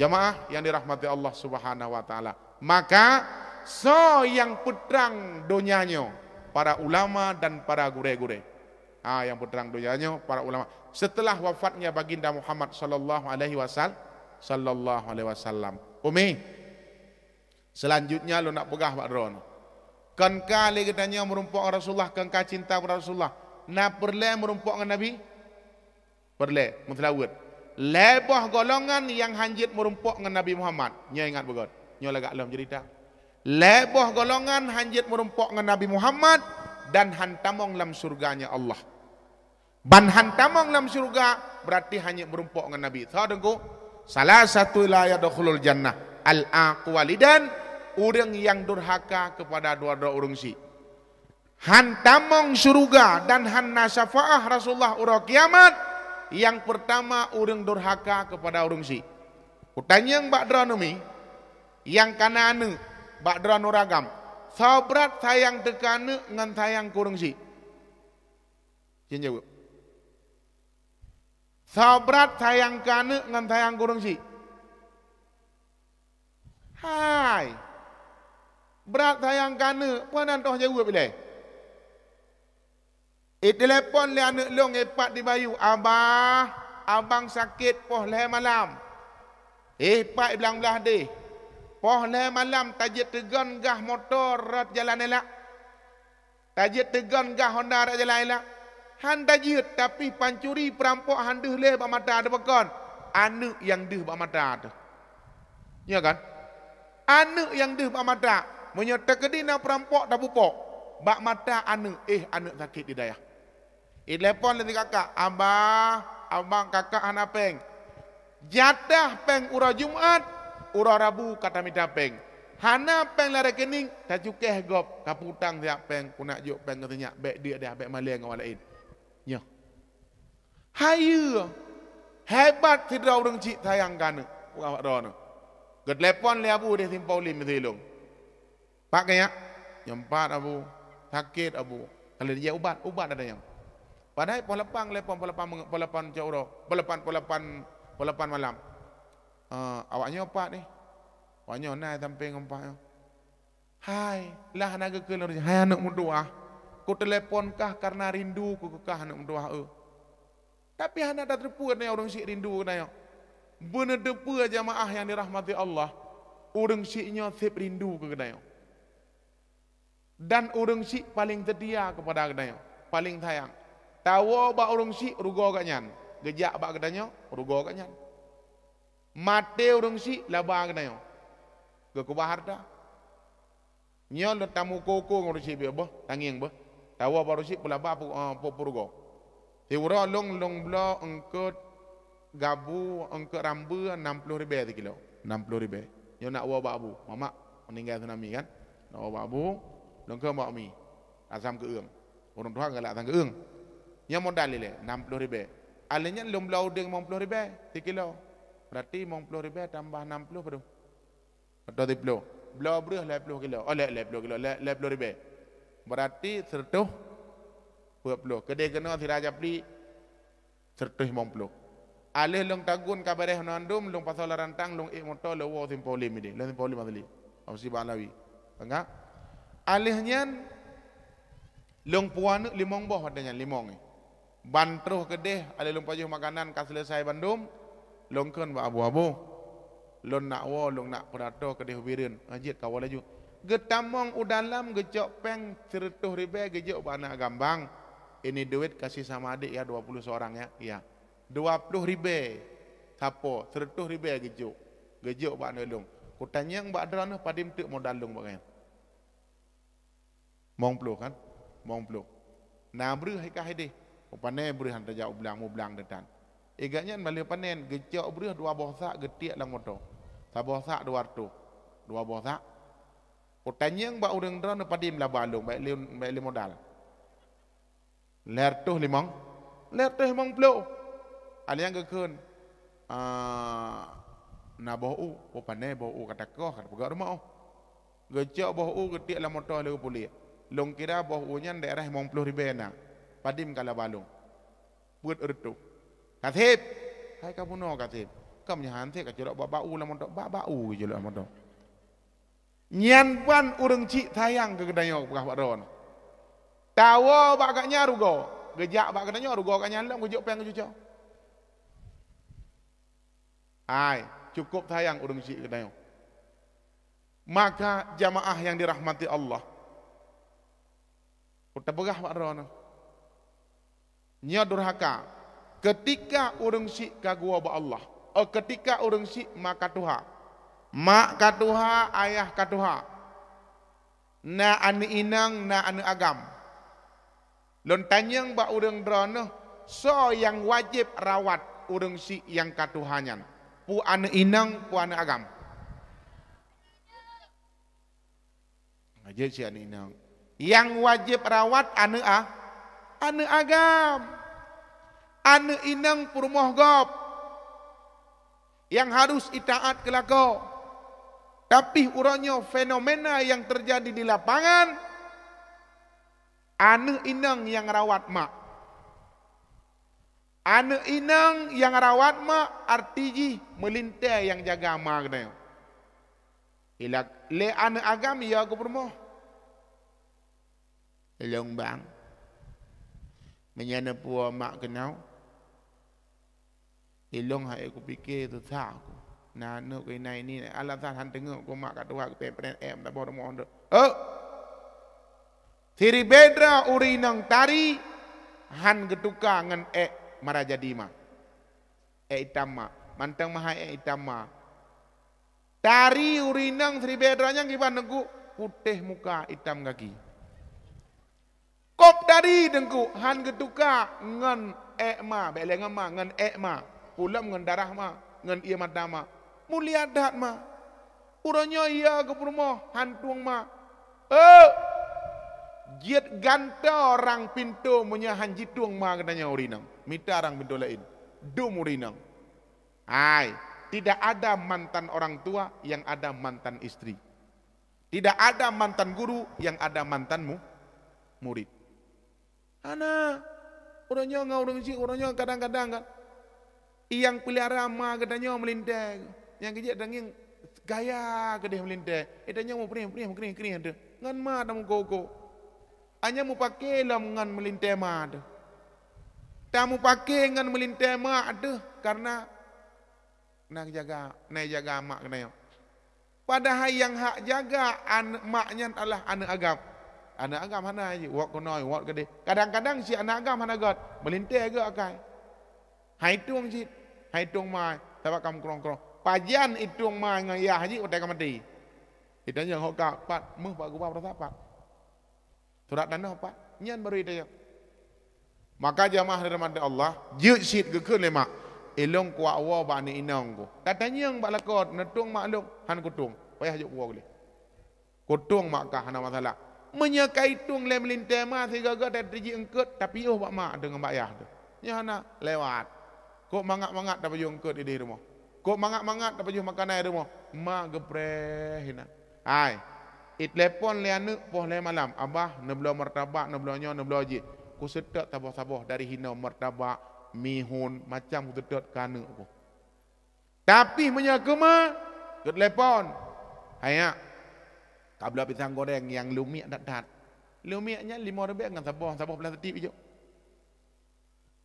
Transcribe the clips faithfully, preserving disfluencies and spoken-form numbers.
Jamaah yang dirahmati Allah Subhanahu wa taala. Maka soe nyang peutrang donya nyoe, para ulama dan para gurée-gurée. Ha, nyang peutrang donya nyoe para ulama. Setelah wafatnya Baginda Muhammad sallallahu alaihi wasal-, sallallahu alaihi wasallam. Umi, selanjutnya lôn nak peugah bak droeneuh. Kon ka lé geutanyoe meurumpok ngon Rasulullah, kon ka cinta bak Rasulullah. Na peureulée meurumpok ngon Nabi? Peureulée, meuseulaweuet. Lhée boh golongan nyang hán jeuet meurumpok ngon Nabi Muhammad. Nyoe ingat beugét. Nyoe lagak lom ceurita. Lhée boh golongan hán jeuet meurumpok ngon Nabi Muhammad dan hán tamong lam syurganya Allah. Ban hán tamong lam syurga, berarti hán jeuet meurumpok ngon Nabi. Soe teungku? Salah satu la yadkhulul jannah al-aqu walidan, ureuëng nyang durhaka keupada dua droe ureuëng syiek. Hán tamong syeuruga dan hán na syafaah Rasulullah uroe kiamat, nyang peurtama ureuëng durhaka keupada ureuëng syiek. Kutanyong bak droeneuh mi, nyang kana aneuëk, bak droeneuh ragam, soe brat sayang teuka aneuëk ngon sayang keu ureuëng syiek? Cen jaweueb. Soe brat sayang keu aneuëk ngon sayang keu ureuëng syiek? Hai! Brat sayang keu aneuëk, peue nan toh jaweueb ilée? Itelepon lé aneuëk lôn, ipat di bayu, "Abah, abang sakét poh lhée malam." Ipat iblang blah deh. Poh lhée malam tajeuet teugon gah moto rot jalan elak. Tajeuet teugon gah Honda rot jalan elak. Hán tajeuet, tapi pancuri peurampok hán deuh lé bak mata teuh, pakon? Aneuëk nyang deuh bak mata teuh. Nyo kan? Aneuëk nyang deuh bak mata. Meunyoe teukeudi na peurampok tapupok, bak mata aneuëk, éh, aneuëk sakét di dayah. Itelepon lé si kakak, "Abah, abang, kakak hana péng. Jatah péng uroe Jumat, uroe Rabu ka tamita péng. Hana péng lam rekening, tacukéh gob, ka peutang siat péng, keuneuk jok péng keu sinyak, bék deuk dah, bék malée ngon awak laén." Nyoe. Hayeue! Hebat sidroe ureuëng syiek sayang keu aneuëk, peugah bak droeneuh. Geutelepon lé Abu di Simpang Ulim, Meuseuilong. "Pak, keu nyak, nyoe pat Abu, sakét Abu." Ka lheueh jijak ubat, ubat ada nyang. Padahai poh lapan, telepon poh lapan, poh lapan cot uroe, poh lapan, poh lapan, poh lapan malam. "Eh, awak nyoe pat nih?" "Awak nyoe na sampéng ngon pat nyoe." "Hai, lah na geukheun lôn, hai aneuëk meutuwah. Kutelepon kah kareuna rindu ku keu kah aneuëk meutuwah eu." Tapi hana tateupeue nyoe ureuëng syiek rindu keu geutanyoe. Beuneuteupeu jamaah nyang dirahmati Allah, ureuëng syiek nyoe seb rindu keu geutanyoe. Dan ureuëng syiek paleng seutia keupada geutanyoe, paleng sayang. Tawoe bak ureuëng syiek rugoe gobnyan, geujak bak geutanyoe rugoe gobnyan. Maté ureuëng syiek laba geutanyoe, geukeubah hareuta. Nyoe lôn tamuko-ko ngon ureuëng syiek beuh, tangieng beuh. Tawoe bak ureuëng syiek peulaba pu-, eh, pu-, peurugoe. Siuroe lôn, lôn bloe eungkôt gabu, eungkôt rambeue nam ploh ribée sikilo. Nam ploh ribée. Nyoe nak woe bak Abu. Mamak meuninggai tsunami kan. Nak woe bak Abu, lôn kheun bak Umi. Asam keueung. Ureuëng tuha galak asam keueung. Nyoe modal ilée, nam ploh ribée. Alèh nyan lôn bloe udeueng limong ploh ribée sikilo. Berarti limong ploh ribée tambah nam ploh padum? Atau siploh. Bloe breueh lhée ploh kilo. Oh, lhée, lhée ploh kilo, lhée, lhée ploh ribée. Berarti seureutôh peuet ploh. Keudeh keunoe sira japli seureutôh limong ploh. Alèh lôn tagun ka beureh mandum, lôn pasoe lam rantang, lôn ék moto, lôn woe Simpang Ulim ideh. Lôn Simpang Ulim asli. Masjid Ba'alawi. Tangga? Alèh nyan, lôn puwoe aneuk limong boh watèe nyan, limong, eh. Ban troh keudeh, alèh lôn pajoh makanan ka seuleusai bandum, lôn kheun bak Abu, "Abu, lôn nak woe, lôn nak pidato keudeh u Bireuen." "Ah, jeuet kawoe laju." Geutamong u dalam, geucok péng seureutôh ribèe, geujok bak aneuk agam, "Bang, ini duit kasih sama adik ya, dua puluh seorang ya." "Iya." Dua ploh ribèe sapo, seureutôh ribèe geujok, geujok bak aneuk lôn. Kutanyong bak droeneuh, padum teuk modal lôn bak nyan? Limong ploh kan? Limong ploh. Na breueh i kah ideh. Pane breueh han tajak u blang, mublang deutan. Igat nyan malèe panen, geucok breueh dua boh sak, geutiek lam moto. Saboh sak dua reutôh. Dua boh sak. Kutanyong bak ureueng droeneuh, padum laba lôn, bèk lé, bèk lé modal. Lhèe reutôh limong, lhèe reutôh limong ploh. Alèh nyan geukheun, "Ah, na boh u, oh, pane boh u ka takoh, ka tapeugöt rumoh." Geucok boh u, geutiek lam moto lheueh geupuléh. Lôn kira boh u nyan daerah limong ploh ribèe na. Padum ka laba lôn? Peuet reutôh. "Kaseb!" "Hai ka bunoe kaseb?" Ka meunyoe han sép ka culok bak bak u lam moto, bak bak u culok lam moto. Nyan ban ureuëng chik sayang keu geutanyoe peugah bak droeneuh. Tawoe bak gobnyan rugoe, geujak bak geutanyoe rugoe gobnyan lom geujok péng keu cucoe. Hai, cukup sayang ureuëng chik keu geutanyoe. Maka jamaah yang dirahmati Allah, Kutepeugah bak droeneuh, nyoe durhaka. Keutika ureuëng chik ka geuwoe bak Allah, oh, keutika ureuëng chik ma ka tuha, mak ka tuha, ayah ka tuha, na aneuëk inong, na aneuëk agam. Lôn tanyong bak ureuëng droeneuh, soe nyang wajéb rawat ureuëng chik nyang ka tuha nyan? Peue aneuëk inong, peue aneuëk agam? Jeuet si aneuëk inong. Nyang wajéb rawat aneuëk a-, aneuëk agam. Aneuëk inong peurumoh gob nyang harus itaat keu lakoe. Tapi uroe nyoe fenomena nyang teujadi di lapangan, aneuëk inong nyang rawat mak. Aneuëk inong nyang rawat mak, arti jih meulintée nyang jaga ma geutanyoe. Ilak lé aneuëk agam ya keu peurumoh. Ilong bang, meunyoe neupuwoe mak keunoe, ilong hai kupike susah ku. Na aneuëk keu ina ini alasan han teungeuk ku mak ka tuha keu pren-pren em taboh rumoh tu. Oh! Siribée droe ureuëng inong tari han geutuka ngon ék mara jadi ma. Ék itam ma. Mantong ma hai ék itam ma. Tari ureuëng inong siribée droe nyang kiban teungku putéh muka itam gaki. Kop tari teungku han geutuka ngon ék ma, bék lé ngon ma, ngon ék ma. Pulom ngon darah ma, ngon ié mata ma. Mulia that ma. Uroe nyoe ya keu peurumoh han tueng ma. Eh! Jeuet gantoe rang pintoe meunyoe han jitueng ma geutanyoe ureuëng inong. Mita rang pintoe laén. Dum ureuëng inong. Hai, tidak ada mantan orang tua yang ada mantan istri. Tidak ada mantan guru yang ada mantan mu-, murid. Hana. Uroe nyoe ngon ureuëng chik, uroe nyoe kadang-kadang kan, nyang peulihara ma geutanyoe meulintée. Nyang keujeuet tangieng gaya keudeh meulintée. Eh, tanyoe mupreh-preh, meukreh-kreh teuh. Ngon ma tamuko-ko. Hanya mupake lom ngon meulintée ma teuh. Tamupake ngon meulintée ma teuh karena na jaga, na jaga mak geutanyoe. Padahai nyang hak jaga aneuëk mak nyan adalah aneuëk agam. Aneuëk agam hana jih, wot keunoe, wot keudeh. Kadang-kadang si aneuëk agam hana göt, meulintée geuh akai. Hai tueng cit, hai tueng mai, sabab ka meukrong-krong. Pajan itueng mai ngon yah jih watée ka maté. Itanyong hok ka pat, meuh bak geuba peurasa pat. Surat tanoh pat, nyan baru itanyong. Maka jamaah dirahmati Allah, jeuet cit geukheun lé mak, ilong kuwak woe bak aneuëk inong ku. Tatanyong bak lakoe, neutueng mak lôn, han kutueng. Payah jok puwoe lé. Kutueng mak kah hana masalah. Meunyoe ka itueng lé meulintée ma sigoe-goe teuji eungkot, tapiôh bak mak deungon bak yah teuh. Nyoe hana lewat. Kok mangat-mangat tapajoh eungkot ideh rumoh. Kok mangat-mangat tapajoh makanan i rumoh. Ma geupreh inan. Hai, itelepon lé aneuëk poh lhée malam, "Abah, neubloe martabak, neubloe nyoe, neubloe jih." Kuseutôt saboh-saboh dari hinoe martabak, mihun, macam kuseutôt keu aneuëk ku. Tapi meunyoe keu ma, geutelepon, "Hai nyak, kabloe pisang goreng nyang lumiek that-that." Lumiek nyan limong ribée ngon saboh, saboh plastik ijok.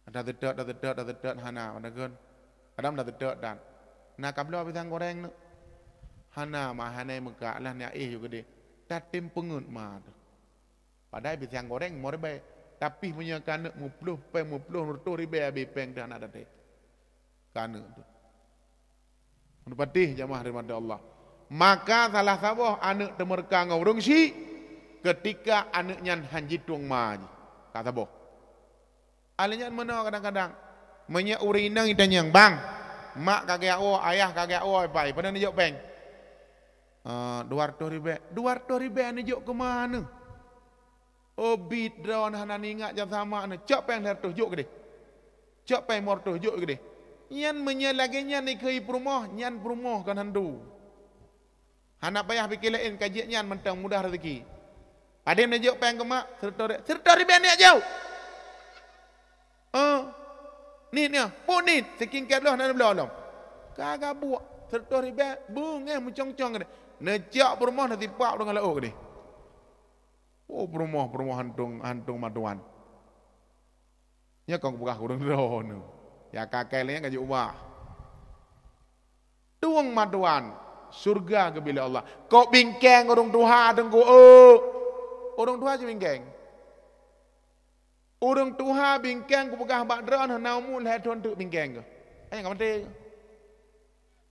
Taseutôt, taseutôt, taseutôt, hana, padahai kan. Kadang taseutôt dan, "Na kabloe pisang goreng neuk?" "Hana, ma, hana meuka, alah nyak éh ju keudeh." Tatem peungeuet ma teuh. Padahai pisang goreng limong ribée. Tapi meunyoe ka aneuëk muploh péng, muploh reutôh ribée habéh péng teuh hana tatem. Ka aneuëk teuh. Meupatéh jamaah dirahmati Allah. Maka salah saboh aneuëk teumeureuka ngon ureuëng syik, keutika aneuëk nyan han jitueng ma jih. Ka saboh. Alèh nyan meunoe kadang-kadang. Meunyoe ureuëng inong itanyong, "Bang, mak ka geujak woe, ayah ka geujak woe, pai, pane neujok péng?" "Eh, dua reutôh ribée." "Dua reutôh ribée neujok keu ma neuh?" "Oh, bit droeneuh hana ingat jasa mak neuh. Cok péng lhée reutôh jok keudeh. Cok péng limong reutôh jok keudeh." Nyan meunyoe lagée nyan ikheun peurumoh, nyan peurumoh kon hantu. Hana payah pike laén, ka jeuet nyan mantong mudah rezeki. Padum neujok péng keu mak, sireutôh ri-, sireutôh ribée neujok. Oh. Nit nyoe, peue nit, siking ka bloe hana bloe lom. Ka gabuek, seratus ribèe, beungéh meucong-cong keudéh. Neucok peurumoh, neusipak deungon laôt keudéh. Oh, peurumoh, peurumoh hantung, hantung matuan. Nyoe kon kupeugah ureuëng droeneuh. Ya, kakée lé nyan ka jiubah. Tueng matuan, syeuruga geubri lé Allah. Kok bingkeng ureuëng tuha teungku, eu? Ureuëng tuha cit bingkeng. Ureuëng tuha bingkeng kupeugah bak droeneuh na umu lhée thon teuk bingkeng keuh. Hana ka maté.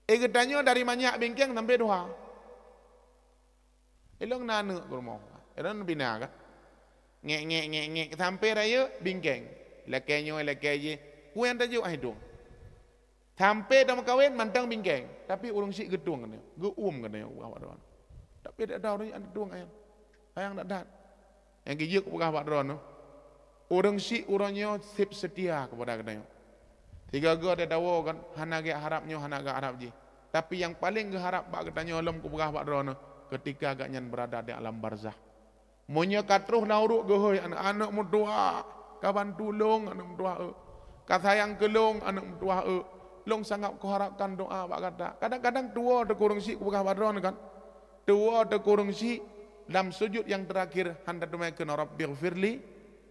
Eh, geutanyoe dari manyak bingkeng sampai tuha. Ilong na aneuk keu rumoh. Ilong pina kan. Ngek, ngek, ngek, ngek sampai rayeuk bingkeng. Lakée nyoe, lakée jih. Kue nyang tajok ah idong. Sampai tameukawen mantong bingkeng. Tapi ureuëng syiek geutueng keunoe. Geuuem keunoe ubah bak droeneuh. Tapi dak tahu ureuëng syiek tueng ayang. Ayang dak dat. Nyang geujeuet kupeugah bak droeneuh. Ureuëng syiek uroe nyoe seb seutia keupada geutanyoe. Sigoe-goe tatawoe kan, hana geujak harab nyoe, hana geujak harab jih. Tapi nyang paleng geuharab bak geutanyoe lom kupeugah bak droeneuh, keutika gobnyan beurada di alam barzakh. Meunyoe ka troh na uruek geuhôi aneuëk-aneuëk meutuah, ka bantu lôn aneuëk meutuah eu. Ka sayang keu lôn aneuëk meutuah eu. Lôn sangat kuharabkan doa bak gata. Kadang-kadang tuwoe teuku ureuëng syiek kupeugah bak droeneuh kan. Tuwoe teuku ureuëng syiek lam sujud nyang teurakhir hana teumé kheun, "Rabbighfirli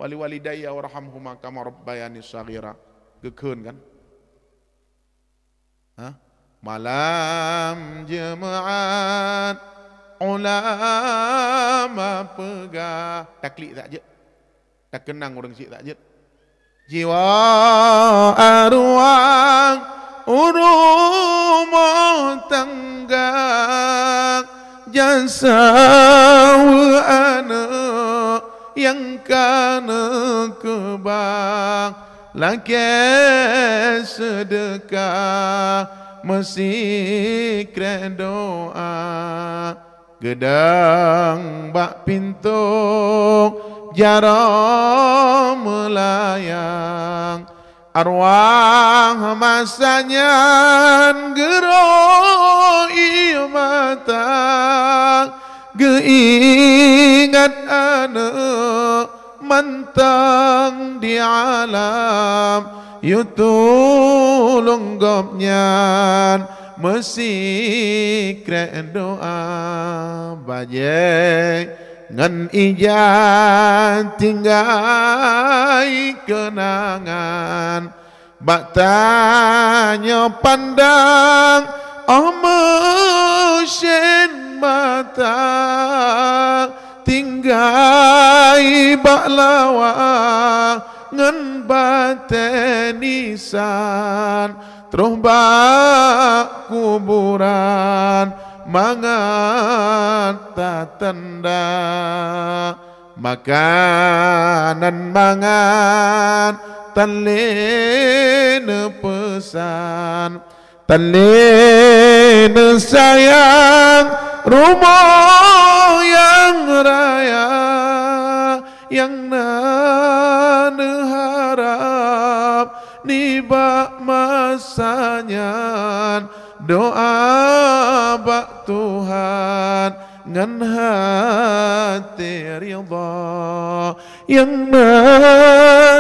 waliwalidayya warhamhuma kama rabbayani shaghira." Geukheun kan? Ha? Malam Jumat ulama peugah. Taklik that jeuet. Takeunang ureuëng syiek that jeuet. Jiwa arwah u rumoh tangga, jasa aneuëk nyang ka neukeubang, lakée seudeukah meusikrek doa. Geudong bak pintoe jaroe meulayang, arwah masa nyan geuroi mata, geuingat aneuëk mantong di alam, yue tulông gobnyan meusikrek doa. Bajée ngon ija tinggai keunangan, bak tanyoe pandang óh meusen mata, tinggai bak lawa ngon batée nisan, troh bak kuburan mangat tatanda. Makanan mangat tan lé neupeusan, tan lé neusayang rumoh nyang raya, nyang na neuharab nibak masa nyan. Doa bak Tuhan ngon hati ridha, nyang na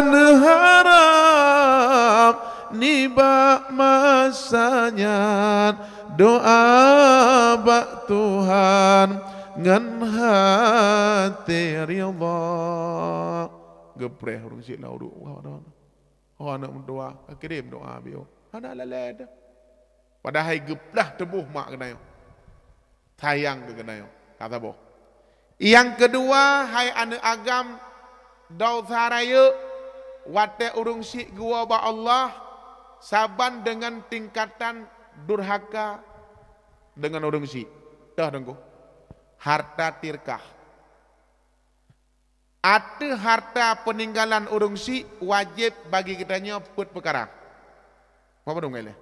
neuharab nibak masa nyan. Doa bak Tuhan ngon hati ridha. Geupreh ureuëng syiek lam uruek. Oh, aneuëk meutuah, ka kirém doa bak nyoe. Hana lalée dah. Padahai geuplah tuboh mak geutanyoe. Sayang keu geutanyoe. Ka saboh. Nyang keudua, hai aneuëk agam, desya rayeuk, watée ureuëng syiek geuwoe bak Allah, saban deungon tingkatan durhaka deungon ureuëng syiek. Toh deungoe. Harta tirkah. Ateueh harta peuninggalan ureuëng syiek wajéb bagi geutanyoe peuet peukara. Apa dong ilée?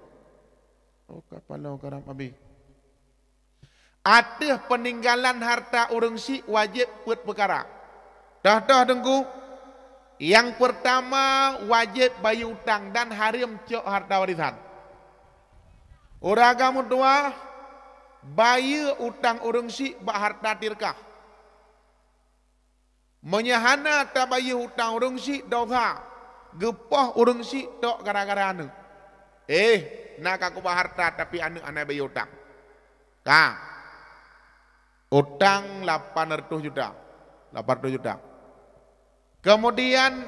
Oh, kapalo karam abi. Ateueh peuninggalan harta ureuëng syiek wajéb peuet peukara. Toh-toh deungoe, nyang peurtama wajéb bayeue utang dan hareuem cok harta warisan. Ureuëng agam meutuah, bayeue utang ureuëng syiek bak harta tirkah. Meunyoe hana tabayeue utang ureuëng syiek desya, geupoh ureuëng syiek tok gara-gara aneuëk. Eh, Na ka keubah harta, tapi aneuk hana bayeue utang. Ka. Utang lapan ratus juta. Lapan ratus juta. Keumudian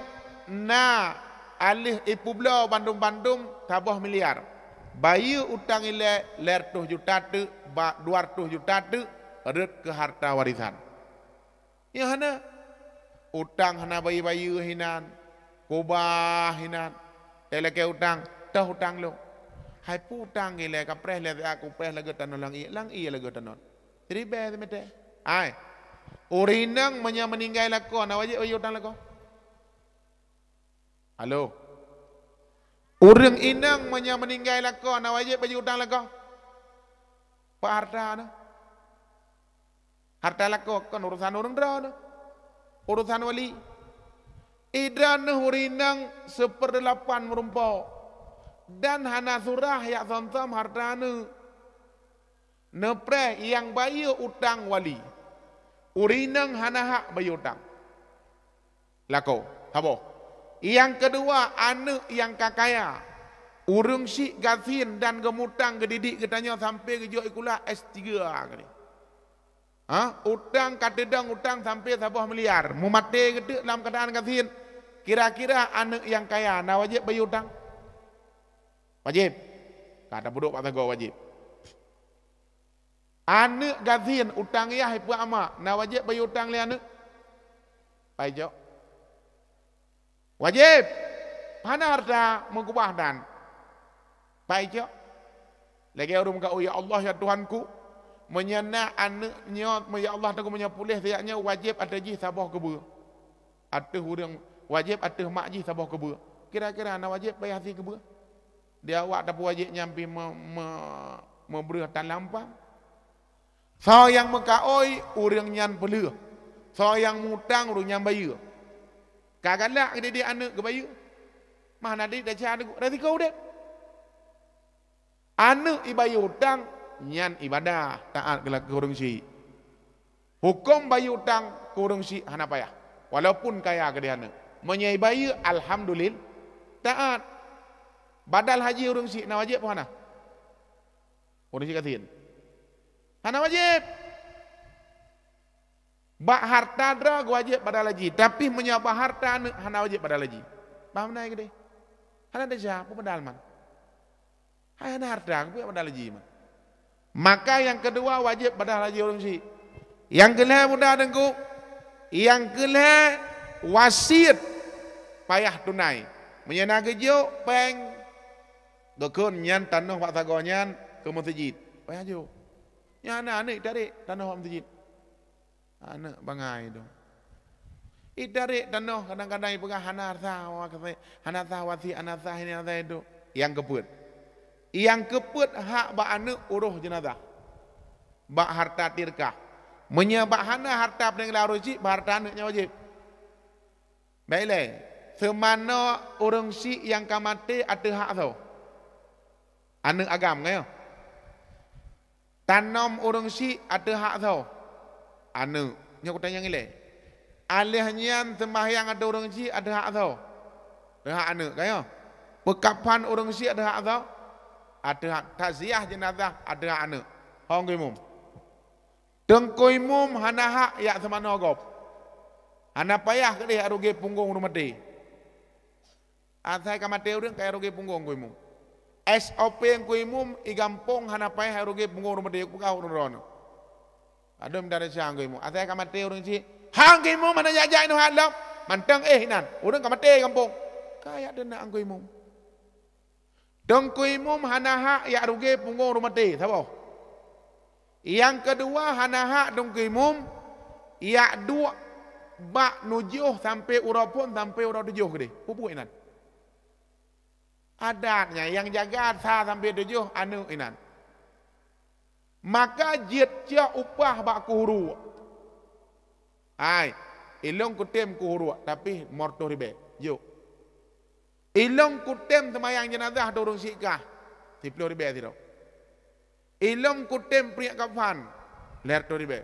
na aléh ipeubloe bandum-bandum saboh miliar. Bayeue utang ilée lhée ratus juta teuk, ba-, dua ratus juta teuk, rhot keu harta warisan. Nyoe hana. Utang hana bayeue-bayeue hinan, kubah hinan. Talakée utang, toh utang lôn. Hai peue utang ilée, kapreh lé siat kupreh lagée tanoh lam ié, lam ié lagée tanoh. Siribée seumeutée. Ai. Ureuëng inong meunyoe meuninggai lakoe, na wajéb bayeue utang lakoe? Halo. Ureuëng inong meunyoe meuninggai lakoe, na wajéb bayeue utang lakoe? Peue harta neuh? Harta lakoe kon urusan ureuëng droeneuh. Urusan wali. Idroeneuh ureuëng inong seupeurdelapan meurumpok dan hana surah jak som-som harta neuh. Neupreh nyang bayeue utang wali. Ureuëng inong hana hak bayeue utang lakoe. Saboh. Nyang keudua, aneuk nyang ka kaya. Ureuëng syiek gasien dan geumutang geudidik geutanyoe sampoe geujok sikula S tiga kali. Ha? Utang ka teudong utang sampoe saboh miliar. Meumaté geuteuk lam keuadaan gasien. Kira-kira aneuk nyang kaya na wajéb bayeue utang? Wajéb. Ka tapeuduek bak sagoe wajéb. Aneuk gasien utang yah ipeuama, na wajéb bayeue utang lé aneuk? Paicok. Wajéb. Hana harta meukubah dan. Paicok. Lagée ureuëng meukaôi, "Ya Allah, ya Tuhanku, meunyoe na aneuk nyoe, ya Allah Tuhanku, meunyoe puléh siat nyoe wajéb ateueh jih saboh keubeue. Ateueh ureuëng wajéb ateueh mak jih saboh keubeue." Kira-kira na wajéb bayah sie keubeue? Di awak tapeuwajéb nyang pih me-, me-, meubreueh tan lampang. Soe nyang meukaôi, ureuëng nyan peuleueh. Soe nyang mutang, ureuëng nyan bayeue. Ka galak geudidik aneuk geubayeue. Mah na dit desya teuk resiko udeb. Aneuk ibayeue utang, nyan ibadah, taát keu ureuëng syiek. Huköm bayeue utang keu ureuëng syiek hana payah, walaupun kaya keudeh aneuk. Meunyoe ibayeue, alhamdulillah, taát. Badal haji ureuëng syiek na wajéb peu hana? Ureuëng syiek gasien. Hana wajéb. Bak harta droe geuwajéb badal haji, tapi meunyoe bak harta aneuk hana wajéb badal haji. Paham na keudeh? Hana desya, peue badal man? Hai hana harta, peue badal haji man? Maka nyang keudua wajéb badal haji ureuëng syiek. Nyang keulhée muda teungku, nyang keulhée wasiet payah tunai. Meunyoe na geujok péng, geukheun nyan tanoh bak sagoe nyan keu meuseujid. Payah jok. Nyan na aneuk tarek tanoh bak meuseujid. Aneuk bangai tu. Itarek tanoh kadang-kadang ipeugah hana sah, hana sah wasiet, hana sah ini, hana sah itu. Nyang keupeuet. Nyang keupeuet hak bak aneuk uroh jeunazah. Bak harta tirkah. Meunyoe bak hana harta peuninggalan ureuëng syiek, bak harta aneuk nyan wajéb. Baik lé, seumanoe ureuëng syiek nyang ka maté ateueh hak soe? Aneuk agam, nyoe. Tanom ureuëng syiek ateueh hak soe? Aneuk. Nyoe kutanyong ilée. Aléh nyan seumbahyang ateueh ureuëng syiek ateueh hak soe? Ateueh hak aneuk, ka nyoe. Peukafan ureuëng syiek ateueh hak soe? Ateueh hak, takziah jeunazah ateueh hak aneuk. Ho Teungku Imum. Teungku Imum hana hak jak seumanoe gob. Hana payah keudeh jak rugée punggong ureuëng maté. Asai ka maté ureuëng ka jak rugée punggong Teungku Imum. S O P Teungku Imum i gampông hana payah jak rugée punggong ureuëng maté, peugah ureuëng droeneuh. Padum dari siang Teungku Imum. Asai ka maté ureuëng syiek, han Teungku Imum hana jak-jak inoe hat lom. Mantong éh inan. Ureuëng ka maté i gampông. Ka jak teunak Teungku Imum. Teungku Imum hana hak jak rugée punggong ureuëng maté, saboh. Nyang keudua, hana hak Teungku Imum jak duek bak nujoh sampoe uroe phon sampoe uroe tujoh keudeh. Peue buet inan? Adat nyan, nyang jaga sa sampoe tujoh aneuk inan. Maka jeuet cok upah bak keuhuru. Hai, ilôn kutem keuhuru, tapi lhèe reutôh ribèe. Jok. Ilôn kutem seumayang jeunazah ateueh ureuëng syiek kah, siplôh ribèe sidroe. Ilôn kutem priek kafan, lhèe reutôh ribèe.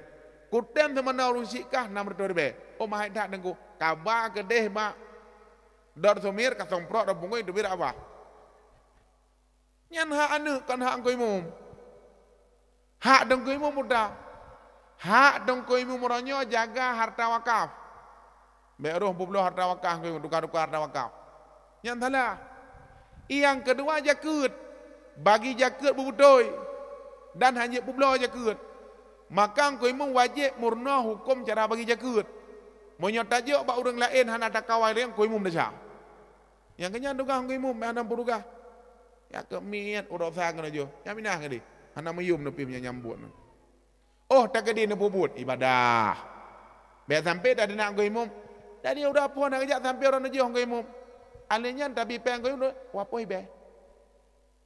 Kutem seumanoe ureuëng syiek kah, nam reutôh ribèe. Oh, mahai that Teungku, kaba keudeh bak Dor Sumir, ka somprok, dor punggong, teubiet abah. Nyan hak aneuk, kon hak Teungku Imum. Hak Teungku Imum mudah. Hak Teungku Imum uroe nyoe jaga harta wakaf. Bék roh peubloe harta wakaf Teungku Imum, tukar-tukar harta wakaf. Nyan salah. Nyang keudua, jakeuet. Bagi jakeuet beubeutôi dan hana jipubloe jakeuet. Maka Teungku Imum wajéb meurunoe hukôm cara bagi jakeuet. Meunyoe tajok bak ureuëng laén hana takawai lé Teungku Imum desya. Nyang keunyan tugaih Teungku Imum, hana peutugaih. Ya keumiet uroe sa keunoe jih. Nyang minah keudeh. Hana meuyum neupih meunyoe nyang buet nyoe. Oh, takeudi neupeubuet ibadah. Bék sampai tadi nak Teungku Imum. Tadi udah poh nak geujak sampai uroe neujih Teungku Imum. Alèh nyan tabi péng Teungku Imum, dua poh ibèe.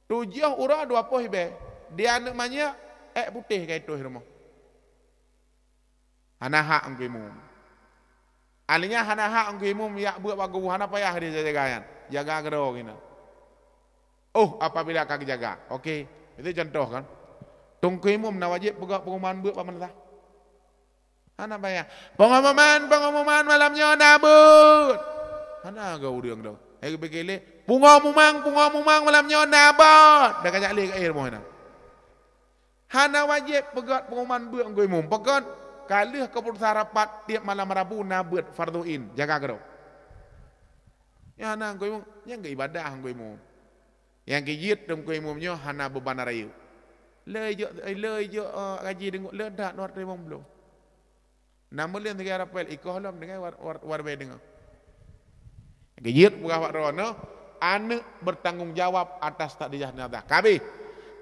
Tujôh uroe dua poh ibèe. Di aneuk manyak, ék putéh ka itoh rumoh. Hana hak Teungku Imum. Alèh nyan hana hak Teungku Imum yak beuet bak kubu, hana payah dia jaga nyan. Jaga keudroe geuh nyan. Oh, apabila ka geujaga. Oke. Itu contoh kan. Teungku Imum na wajéb peugah pengumuman beuet bak madrasah. Hana payah. Pengumuman, pengumuman malam nyoe na beuet. Hana geu ureuëng tu. Hai geupike lé, pungo mumang, pungo mumang malam nyoe na beuet. Dah kajak lé ka air moh na. Hana wajéb peugah pengumuman beuet Teungku Imum. Peugah ka lheueh keputusan rapat tiep malam Rabu na beuet fardhu ain. Jaga keudroe. Nyan hana Teungku Imum, nyang keu ibadah Teungku Imum. Nyang keu jeuet Teungku Imum nyoe hana beuban rayeuk. Le ijok, le ijok, eh, gaji deungoe, le that dua ratus lima puluh. Na meuleueng tiga rapel, ikoh lom deungon war, war, war bai deungoe. Nyang keu jeuet peugah bak droeneuh, aneuk bertanggung jawab atas takdirnya Allah. Ka abéh.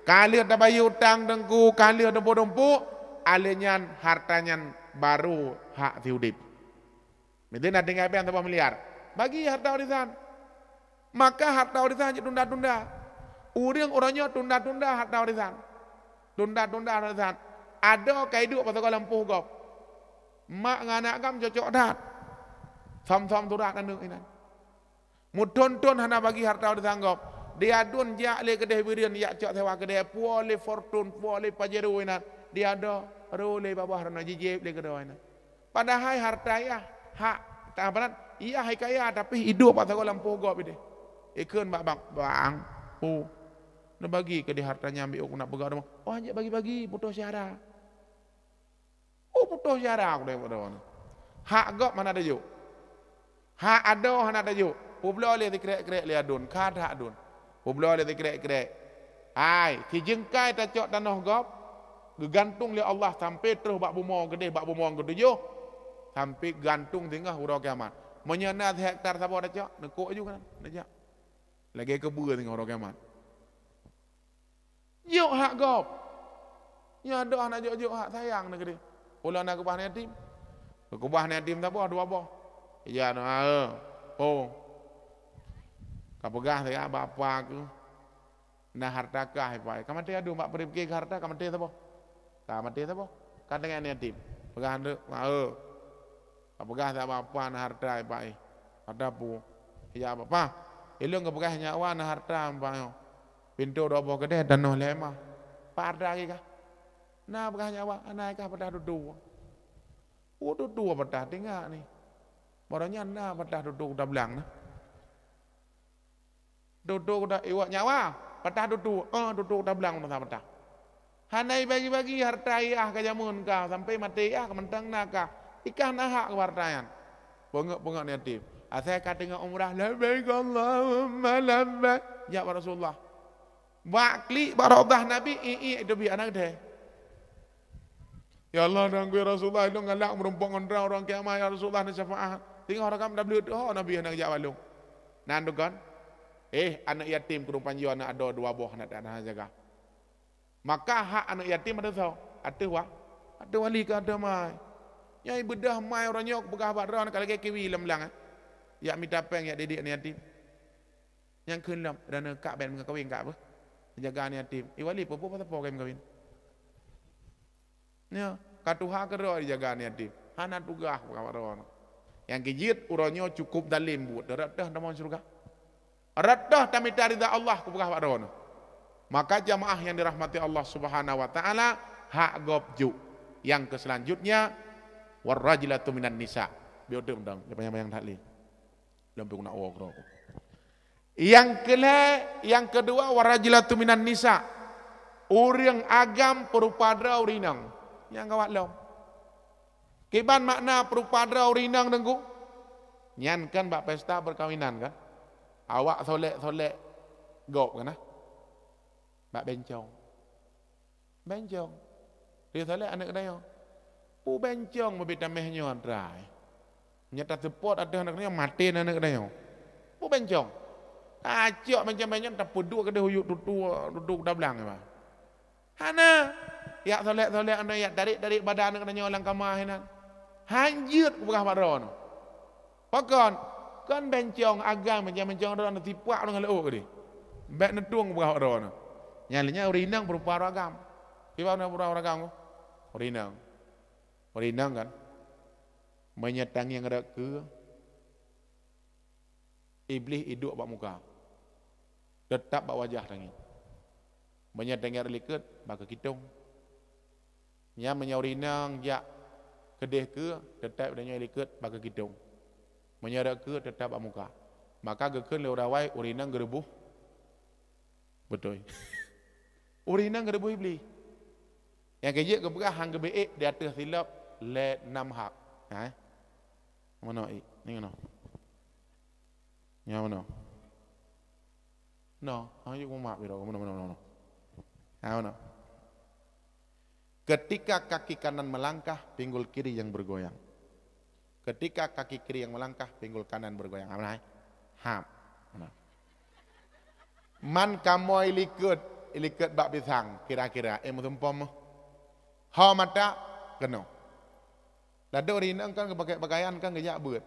Ka lheueh tabayeue utang Teungku, ka lheueh dumpeuk-dumpeuk, alèh nyan harta nyan baru hak siudép. Miseue na tinggai péng saboh miliar, bagi harta warisan. Maka harta warisan jitunda-tunda. Ureuëng uroe nyoe tunda-tunda harta warisan. Tunda-tunda harta warisan. Adoe ka iduek pasoe lam poh gob. Mak ngon aneuk agam cocok that. Som-som surat aneuk inan. Meuthon-thon hana bagi harta warisan gob. Di aduen jak lé keudeh Bireuen, jak cok sewa keudeh, puwoe lé Fortuner, puwoe lé Pajero inan. Di adoe, ro lé babah rono jijép lé keudroe inan. Padahai harta yah hak, ta-, apa nan? Yah hai kaya, tapi iduek bak sagoe lam poh gob ideh. Ikheun bak bank, "Bang, oh, neubagi keudeh harta nyan, biôh ku nak peugah rumoh." "Oh, hanjeuet bagi-bagi, putôh syara." Oh, putôh syara ku deh, putôh. Hak gob hana tajok. Hak adoe hana tajok. Peubloe lé sikrek-krek lé aduen, ka that aduen. Peubloe lé sikrek-krek. Hai, sijeungkai tacok tanoh gob, geugantung lé Allah sampai troh bak bumoe keudeh, bak bumoe keutujoh, sampai gantung singoh uroe kiamat. Meunyoe na sihektar saboh tacok, neukok ju keunan, neujak. Lagèe keubeue singoh uroe kiamat. Jok hak gob. Nyan adoe hana jok-jok hak, sayang na keudeh. Ulôn na keubah aneuk yatim. Keubah aneuk yatim saboh, dua boh. Ija na, eh, oh. Ka peugah saya bak apa keuh. Na harta kah, hai Pak. Ka maté aduen bak pike keu harta, ka maté saboh. Ka maté saboh. Ka teuingat aneuk yatim. Peugah aneuk, "Mak, eh." Ka peugah saboh apa na harta, hai Pak, eh. Harta peue? Ija bak apa? Ilôn ka peugah nyawa na harta, Pak, eh. Pintoe dua boh keudeh, tanoh lhèe mah. Pat harta lagèe kah? Na peugah nyawa, na kah patah tutoe. Oh, tutoe patah tinggai ni. Barô nyan na patah tutoe tablang na. Tutoe kuda iwak nyawa, patah tutoe, eh, tutoe tablang masa patah. Hana ibagi-bagi harta ayah ka jameun ka, sampai maté ayah ka mantong na ka. Ikah na hak keu harta nyan. Peungeuet-peungeuet yatim. Asai ka teungoh umrah, "Labbaik Allahumma labbaik." Jak bak Rasulullah. Bak klik bak Raudhah Nabi, iék-iék teubiet aneuk teuh. "Ya Allah, dan ya Rasulullah, ilôn galak meurumpok ngon droe uroe kiamat, ya Rasulullah, na syafaat." Teungoh ragam dah bleuet, oh, Nabi hana geujak bak lôn. Nan tukon, eh, aneuk yatim keurupan jih aneuk adoe dua boh aneuk tanah jaga. Maka hak aneuk yatim ateueh soe? Ateueh wa-, ateueh wali keu ateueh mai. Nyang ibeudoh mai uroe nyoe kupeugah bak droe ka lagèe kiwi lam blang, eh. Jak mita péng, jak didik aneuk yatim. Nyang kheun lom, droeneuh kak bèk meukawén kak beuh. Jaga aneuk yatim. Eh, wali, peue-peue pasai po kawén-kawén? Nyoe, ka tuha keudroe jijaga aneuk yatim. Hana tugaih peugah bak droe. Nyang keu jeuet uroe nyoe cukup zalim buet, rot teuh tamong syeuruga. Rot teuh tamita ridha Allah kupeugah bak droeneuh. Maka jamaah yang dirahmati Allah Subhanahu wa Taala, hak gob jok. Nyang keu selanjutnya, warrajulatu minan nisa. Biôh teuk mantong, panyang-panyang that lé. Lom pih ku nak woe keudroe. Nyang keulhèe, nyang keudua, warajulatu minan nisa. Ureuëng agam peurupa droe ureuëng inong. Nyang gawat lom. Kiban makna peurupa droe ureuëng inong, Teungku? Nyan kan bak pesta peukawinan kan? Awak solek-solek gob kan, ah? Bak bencong. Bencong. Dia solek aneuk geutanyoe. Pu bencong meubi tameh nyoe, trai. Nyata seupôt ateueh aneuk geutanyoe, maté aneuk geutanyoe. Pu bencong. Acok bencong-bencong tapeuduek keudeh u yup tutu, tutu tablang, bah. Hana. Yak solek-solek aneuk, yak tarék-tarék badan aneuk geutanyoe lam kama hinan. Hanjeuet kupeugah bak droeneuh. Pakon? Kon bencong agam, bencong-bencong droeneuh tipak ureuëng leuôt keudeh. Bèk neutueng kupeugah bak droeneuh. Nyan lé nyan ureuëng inong peurupa droe agam. Kiban ureuëng peurupa droe agam? Ureuëng inong. Ureuëng inong kan? Meunyoe tangieng rot keue, Iblih iduek bak muka, teutab bak wajah tangieng. Meunyoe tangieng rot likot, bak keu kitong. Nyan meunyoe ureuëng inong jak keudeh keue, teutab tangieng likot bak keu kitong. Meunyoe rot keue, teutab bak muka. Maka geukheun lé ureuëng awai, ureuëng inong geureuboh. Beutôi. Ureuëng inong geureuboh Iblih. Nyang keu jeuet geupeugah han geubeuék di ateueh silop lé nam hak. Ha? Meunoe, i, ni meunoe. Nyang meunoe. No, ha, yuk mumak biro, meunoe, meunoe, meunoe, meunoe. Ha, meunoe. Ketika kaki kanan melangkah, pinggul kiri yang bergoyang. Ketika kaki kiri yang melangkah, pinggul kanan bergoyang. Ha, meunoe, eh? Ha. Meunoe. Man kamoe ilikot, ilikot bak pisang, kira-kira, eh, meusumpom meuh. Ho mata, keunoe. Ladôm ureuëng inong kan geupakék pakaian kan geujak beuet.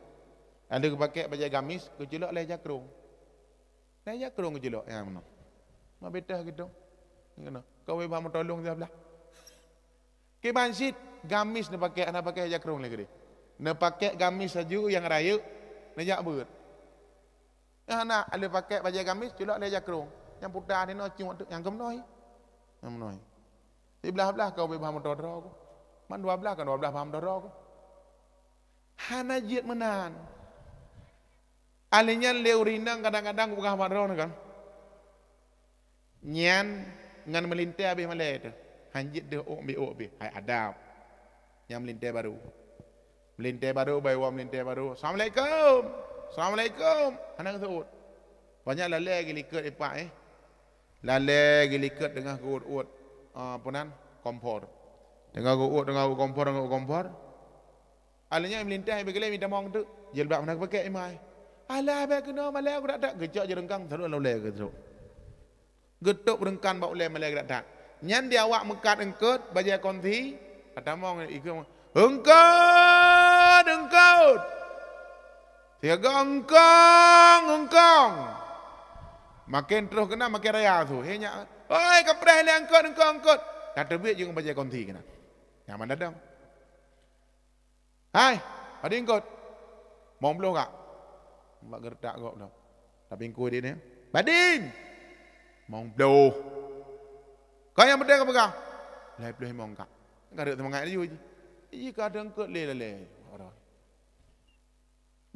Ada geupakék bajée gamis, geuculok lé jakrong. Lé jakrong geuculok, ya meunoe. Ma betah gitu. Keunoe. Kawé bak meutolong sibelah. Kiban cit gamis neupakék, hana pakék jakrong lé keudeh. Neupakék gamis laju nyang rayeuk, neujak beuet. Hana, lé pakék bajée gamis, culok lé jakrong. Nyang puta ninoe cuma tu, nyang keunoe. Nyang meunoe. Siblah-blah kawé bak meutoe droe ku. Man dua blah kan dua blah bak meutoe droe ku. Hana jeuet meunan. Ahli nyan lé ureuëng inong kadang-kadang kupeugah bak droeneuh kan. Nyan ngon meulintée habéh malée teuh. Han jeuet deuh ôk meuôk pih. Hai adab. Nyan meulintée barô. Meulintée barô, bai woe meulintée barô. "Assalamualaikum. Assalamualaikum." Hana geuseuôt. Banyak lalée geulikot ipak, eh. Lalée geulikot teungoh geuôt-ôt, ah, apa nan? Kompor. Teungoh geuôt, teungoh geuôt kompor, teungoh geuôt kompor. Alheuh nyan meulintah bak geulée mita mong teuk, jilbab hana geupakék imai. "Alah, bék keunoe, malée aku that-that." Geucok jeureungkang, saru lam ulée geutrok. Geutôb reungkang bak ulée malée geudat-dat. Nyan di awak meukat eungkôt, bajée konsi, ka tamong ikeu, "Eungkôt, eungkôt!" Sigoe, "Eungkong, eungkong!" Maken troh keunan, maken raya su. He nyak, "Oi, kapreh lé eungkôt, eungkôt, eungkôt!" Ka teubiet jeuet ngon bajée konsi keunan. Nyan mandadong. "Hai, padum eungkôt?" "Mong bloh, Kak." Bak geuretak gob lom. Tapi eungkôt di nyan, "Padum?" "Mong bloh." "Kon nyang peudeh kapeugah?" "Lhée ploh limong, Kak." Ka rhot seumangat laju jih. Jih ka ada eungkôt lé lalée.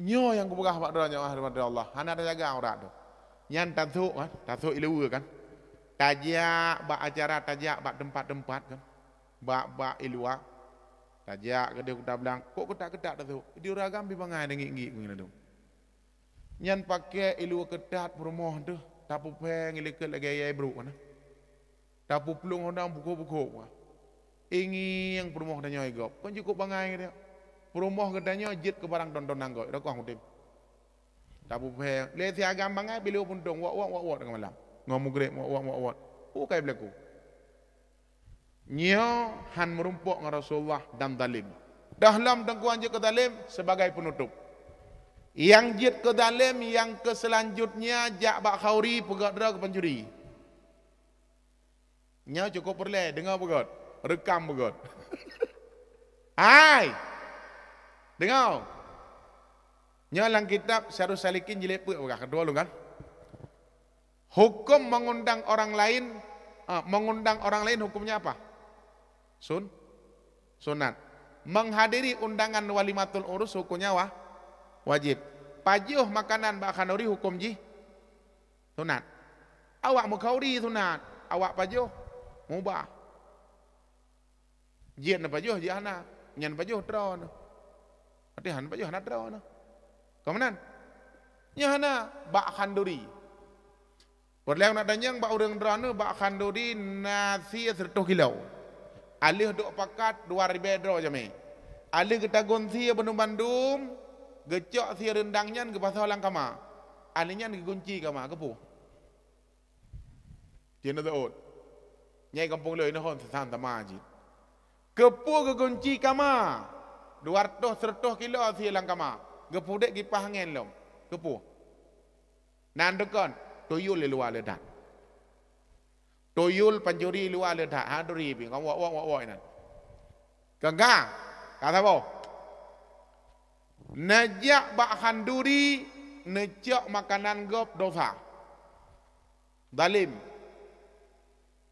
Nyoe nyang kupeugah bak droe nyoe, rahmat Allah. Hana tajaga urat tu. Nyan tasôk kan, tasôk ileue kan. Tajak bak acara, tajak bak teumpat-teumpat kan. Bak, bak iluwa. Tajak keudeh kuta blang, kok keutak-keutak tasôk. Di ureueng agam pih bangai, deungiek-ngiek ngon ladôm. Nyan pakék ileue keutat peurumoh teuh, tapeuphé ngon likot lagée yai brok na. Tapeuplueng honang bukôk-bukôk. Ingieng peurumoh tanyoe gob. Kon jikôb bangai geutanyoe. Peurumoh geutanyoe jeuet keu barang tontonan gob. Rakoh mutem. Tapeuphéng. Lé si agam bangai, pilu puntông, wot-wot, wot-wot teungoh malam. Ngon mugreb, wot-wot, wot-wot. Ukai beulaku. Nyoe han meurumpok ngon Rasulullah dan zalim. Dah lom teungku han jeuet keu zalim, sebagai penutup. Nyang jeuet keu zalim, nyang keu selanjutnya jak bak khauri, peugöt droe keu pancuri. Nyoe cukôp peureulée, deungoe beugöt, reukam beugöt. Hai! Deungoe! Nyoe lam kitab Syarhus Salikin jilid peuet peugah, keudua lôn kan. Hukum mengundang orang lain, ah, mengundang orang lain hukumnya apa? Sun-, sunat. Menghadiri undangan walimatul urus hukumnya wa-, wajib. Pajoh makanan bak khanuri hukum jih Sunat. Awak mukhauri sunat, awak pajoh mubah. Jeuet na pajoh, jeuet hana. Nyan pajoh droe na. Berarti hana pajoh, hana droe na. Ka meunan? Nyan hana bak khanduri. Peureulée na tanyong bak ureuëng droeneuh bak khanduri na sie sireutôh kilo. Aleuh dok pakat dua ribée droe jamé. Aleuh geutagon sie bandum-bandum, geucok sie reundang nyan geupasoe lam kama. Aleuh nyan geugunci kama, keupeue? Cina taot. Nyai gampông lôn inoe hon seusan sama jih. Keupeue geugunci kama? Dua reutôh sireutôh kilo sie lam kama. Geupudek kipah angén lom. Keupeue? Nan deukon, tuyul di luwa le that. Tuyul pancuri luwa le that, ha duri pi, ngawak-wak wak-wak inan. Keuka, ka saboh. Neujak bak khanduri, neucok makanan gob dosa. Zalim.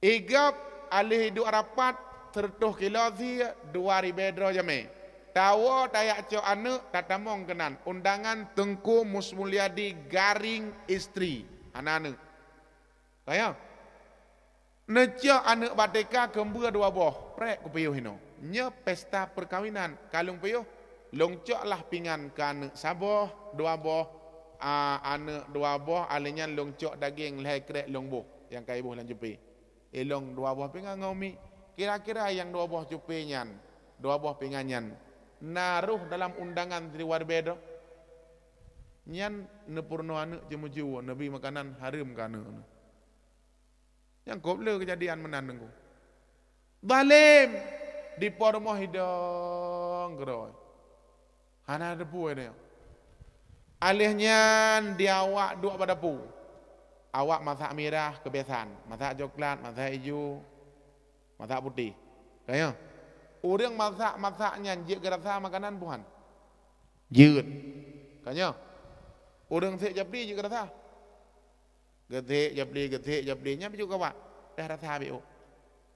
Igab alih iduek rapat, sireutôh kilo sie, dua ribée droe jamé. Tawoe tayak cok aneuëk, tatamong keunan. Undangan Teungku Mus Mulyadi Garing istri. Hana aneuëk. Kaya. Neucok aneuëk bateka keumbeue dua boh. Prek kupiôh inoe. Nyoe pesta perkawinan. Ka lôn piôh, lôn cok lah pingan keu aneuëk saboh, dua boh, a, aneuëk dua boh, alih nyan lôn cok dageng lhée krek lôn boh nyang ka iboh lam cupi. Ilong dua boh pingan ngon mi. Kira-kira nyang dua boh cupi nyan, dua boh pingan nyan, na roh dalam undangan sidua ribée droe? Nyan neupeurunoe aneuëk ceumeucue, neubi makanan hareuem keu aneuëk. Nyang kôb le keujadian meunan Teungku. Zalim! Di po rumoh idong keudroe. Hana teupeu nyoe. Alih nyan di awak duek bak dapu. Awak masak mirah keubiasaan, masak coklat, masak ijo, masak putéh. Kaya. Ureuëng masak-masak nyan jeuet geurasa makanan buhan. Jeuet. Kaya. Ureuëng sek japli jeuet geurasa. Geuthek japli, geuthek japli, nyan pijuk kawak. Dah rasa biôk.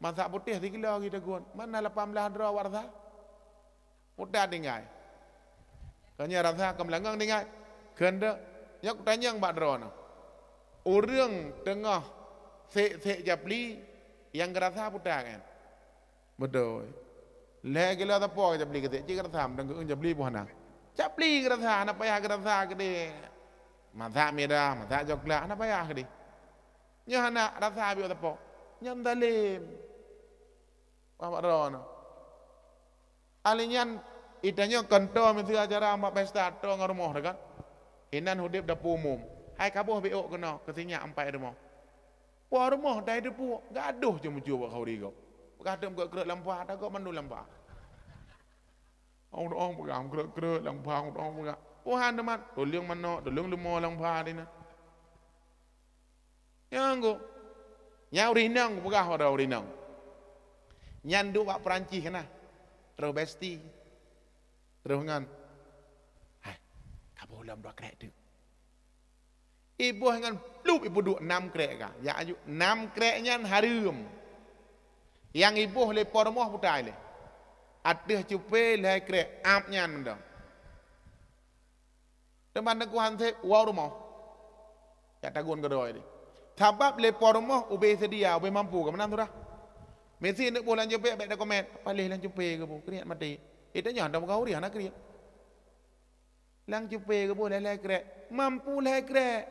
Masak putéh sikilo geutegon. Mana lapan blah droe awak rasa? Putat tinggai. Kanya rasa keumeulangong tinggai. Keuneuk, nyoe kutanyong bak droeneuh. Ureuëng teungoh sek-sek japli nyang geurasa putat kan? Beutôi. Lhée kilo sapo ka japli geuthek, cit geurasa, dan geueun japli boh na. Japli geurasa, hana payah geurasa keudeh. Masak mirah, masak coklat, hana payah keudeh. Nyoe hana rasa biôk sapo. Nyan zalim. Wah, bak droeneuh. Alih nyan, itanyoe kon toe miseue acara bak pesta toe ngon rumoh teuh kan. Inan udeb dapu umum. Hai kaboh biôk keunoe, keusinyak ampai rumoh. Po rumoh dai teupuek, gadoh ceumeucue bak khanduri gob. Peugah teuh meukreuek-kreuek lam pha, tagob mandum lam pha. Ong-ong peugah meukreuek-kreuek lam pha, ong-ong peugah. Tuhan teumat, tuleueng manok, tuleueng leumo lam pha dina. Nyang go. Nyang ureuëng inong peugah pada ureuëng inong. Nyan duek bak Perancis na. Terus besti. Terus ngon. Hai, kaboh lom dua krek tu. Iboh ngon plup ipeuduek nam krek ka. Ya aju, nam krek nyan hareuem. Nyang iboh lé po rumoh putai lé. Ateueh cupe lhée krek, ap nyan mantong. Teuma Teungku han sép woe rumoh. Jak tagun keudroe deh. Sabab lé po rumoh ubé seudia, ubé mampu, ka meunan surah. Misi neuk boh lam cupe, bék takomen. Paléh lam cupe keuboh, kriet maté. Itu nyan dah buka urian na kriet. Lam cupe geuboh lhée-lhée krek, mampu lhée krek.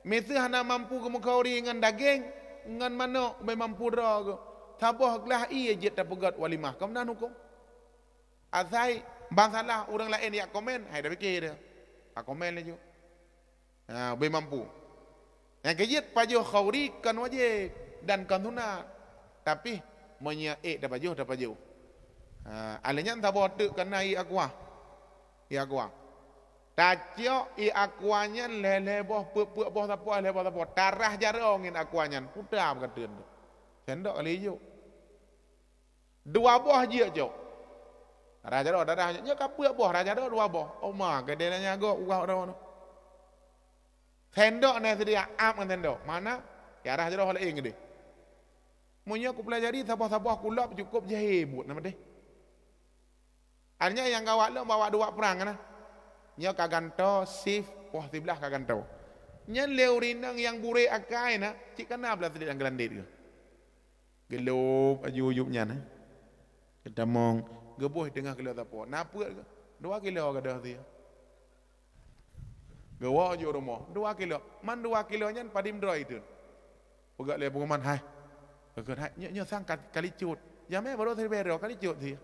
Miseue hana mampu geumeukauri ngon dageng, ngon manok, ubé mampu droe geuh. Saboh glah ié jeuet tapeugét walimah, ka meunan hukôm. Asai ban salah ureuëng laén jak komen, hai tapike deh. Ka komen laju. Ha, ubé mampu. Nyang keujeuet pajoh khauri kon wajéb dan kon sunat. Tapi, meunyoe ék tapajoh, tapajoh. Ha, alheuh nyan saboh teuk kana ié aqua. Ié aqua. Tacok ié aqua nyan lhée-lhée boh, peuet-peuet boh sapoh, lhée boh sapoh. Tarah jaroe ngon aqua nyan. Puta beukateuen tu. Sendok kali ijok. Dua boh jeuet cok. Rah jaroe, darah nyoe ka peuet boh, rah jaroe dua boh. Oma, keudeh nyan gob uroe tu. Sendok na seudia, ap ngon sendok. Mana? Ya rah jaroe laén keudeh. Meunyoe kupeulajari saboh-saboh kulop cukôp jahé buet nama deh. Artinya nyang gawat lom bak duek prang na. Nyoe ka gantoe, sif, poh siblaih ka gantoe. Nyan lé ureueng inong nyang burek akai na, cit kana blaih siliek lam geulandét geuh. Geulôb aju-aju nyan, eh. Geutamong, geuboh teungoh kilo sapo. Na peuet geuh, dua kilo gadôh sie. Geuwoe aju rumoh, dua kilo. Man dua kilo nyan padum droe iteun. Peugah lé penguman, "Hai, geukheun hai, nyoe, nyoe sang ka, ka licut. Jamé barô siribèe droe, ka licut sie.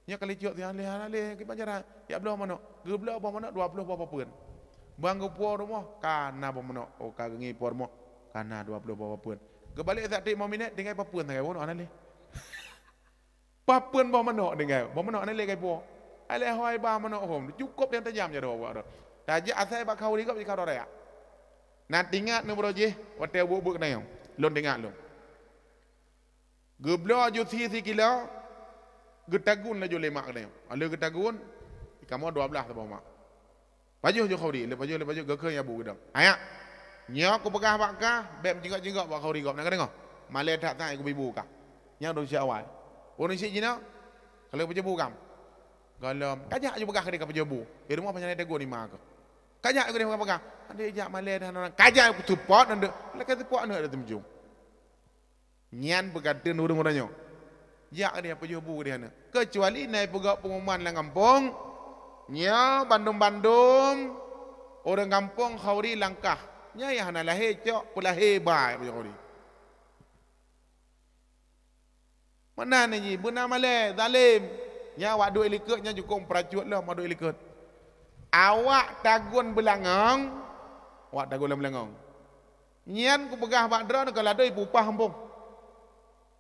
Nyoe ka licut sie, lé hana lé kiban cara, jak bloe manok." Geubloe boh manok dua ploh boh papeuen. Ban geupuwoe rumoh, ka na boh manok. Oh, ka geungieng puwoe rumoh, ka na dua ploh boh papeuen. Geubalek siat trép limong minét, tinggai papeuen sagai, boh manok hana lé. Papeuen boh manok tinggai, boh manok hana lé geupuwoe. Alèh hôi ba manok hom, cukôp nyang tajam jaroe awak droe. Tajak asai bak khauri gob di khauri raya. Na teuingat neuh baroe jih watèe buet-buet keunan nyoe. Lôn teuingat lôn. Geubloe aju sie sikilo, geutagun laju lé mak keunan nyoe. Lheueh geutagun, ikamoe dua blaih saboh mak. Pajoh ju khauri, lheueh pajoh, lheueh pajoh, geukheun abu geudong. "Hai nyak, nyoe kupeugah bak kah, bèk meujeungok-jeungok bak khauri gob, na kadeungoe? Malèe that-that kubibu kah." Nyan ureueng syiek awai. Ureueng syiek jinoe, ka lheueh pajoh bu kah? Gohlom, "Kajak ju peugah keudéh ka pajoh bu. Di rumoh panyang tagun di ma keuh. Kajak ju keudéh peugah-peugah." "Adak jak malèe dah nyan." "Kajak kuseupôt nyan deuh." Lakèe seupôt nyan deuh teumujông. Nyan peugah teun ureueng-ureueng nyoe. Jak keudéh pajoh bu keudéh aneuk. Keucuali na ipeugah pengumuman lam gampông, nyoe bandum-bandum ureueng gampông khauri langkah. Nyan nyang hana lahé cok, peulahé ba pajoh khauri. Meunan jih, beuna malèe, zalém. Nyan awak duek likot nyan jukông peuracut lom awak duek likot. Awak tagun beulangong, awak tagun lam beulangong. Nyan kupeugah bak droeneuh ka ladôm ipupah gampông.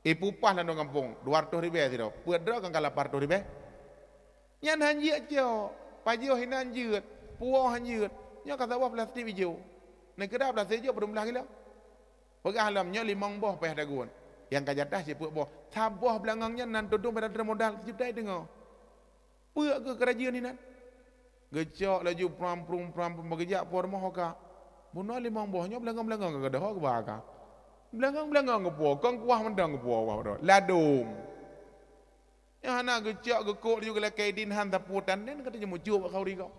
Ipupah lam gampông, dua reutôh ribèe sidroe. Peuet droe kan ka lapan reutôh ribèe. Nyan han jeuet cok, pajoh inan jeuet, puwoe han jeuet. Nyoe ka saboh plastik ijo. Neukeudroe plastik ijo padum blaih kilo. Peugah lom nyoe limong boh payah tagun. Nyang ka jatah sipeuet boh. Saboh beulangong nyan nan tudong payah tateurang modal sijuta teungoh. Peue keuh keurajeuen inan? Geucok laju pram, prum, pram, prum, bak geujak puwoe rumoh ka. Bunoe limong boh nyoe beulangong-beulangong ka geudoh geuba ka. Beulangong-beulangong geupuwoe, kon kuah mantong geupuwoe, wah, ladôm. Nyang hana geucok, geukok laju geulakèe idin han sapeue tan, nyan ka teujeuet meucok bak khauri gob.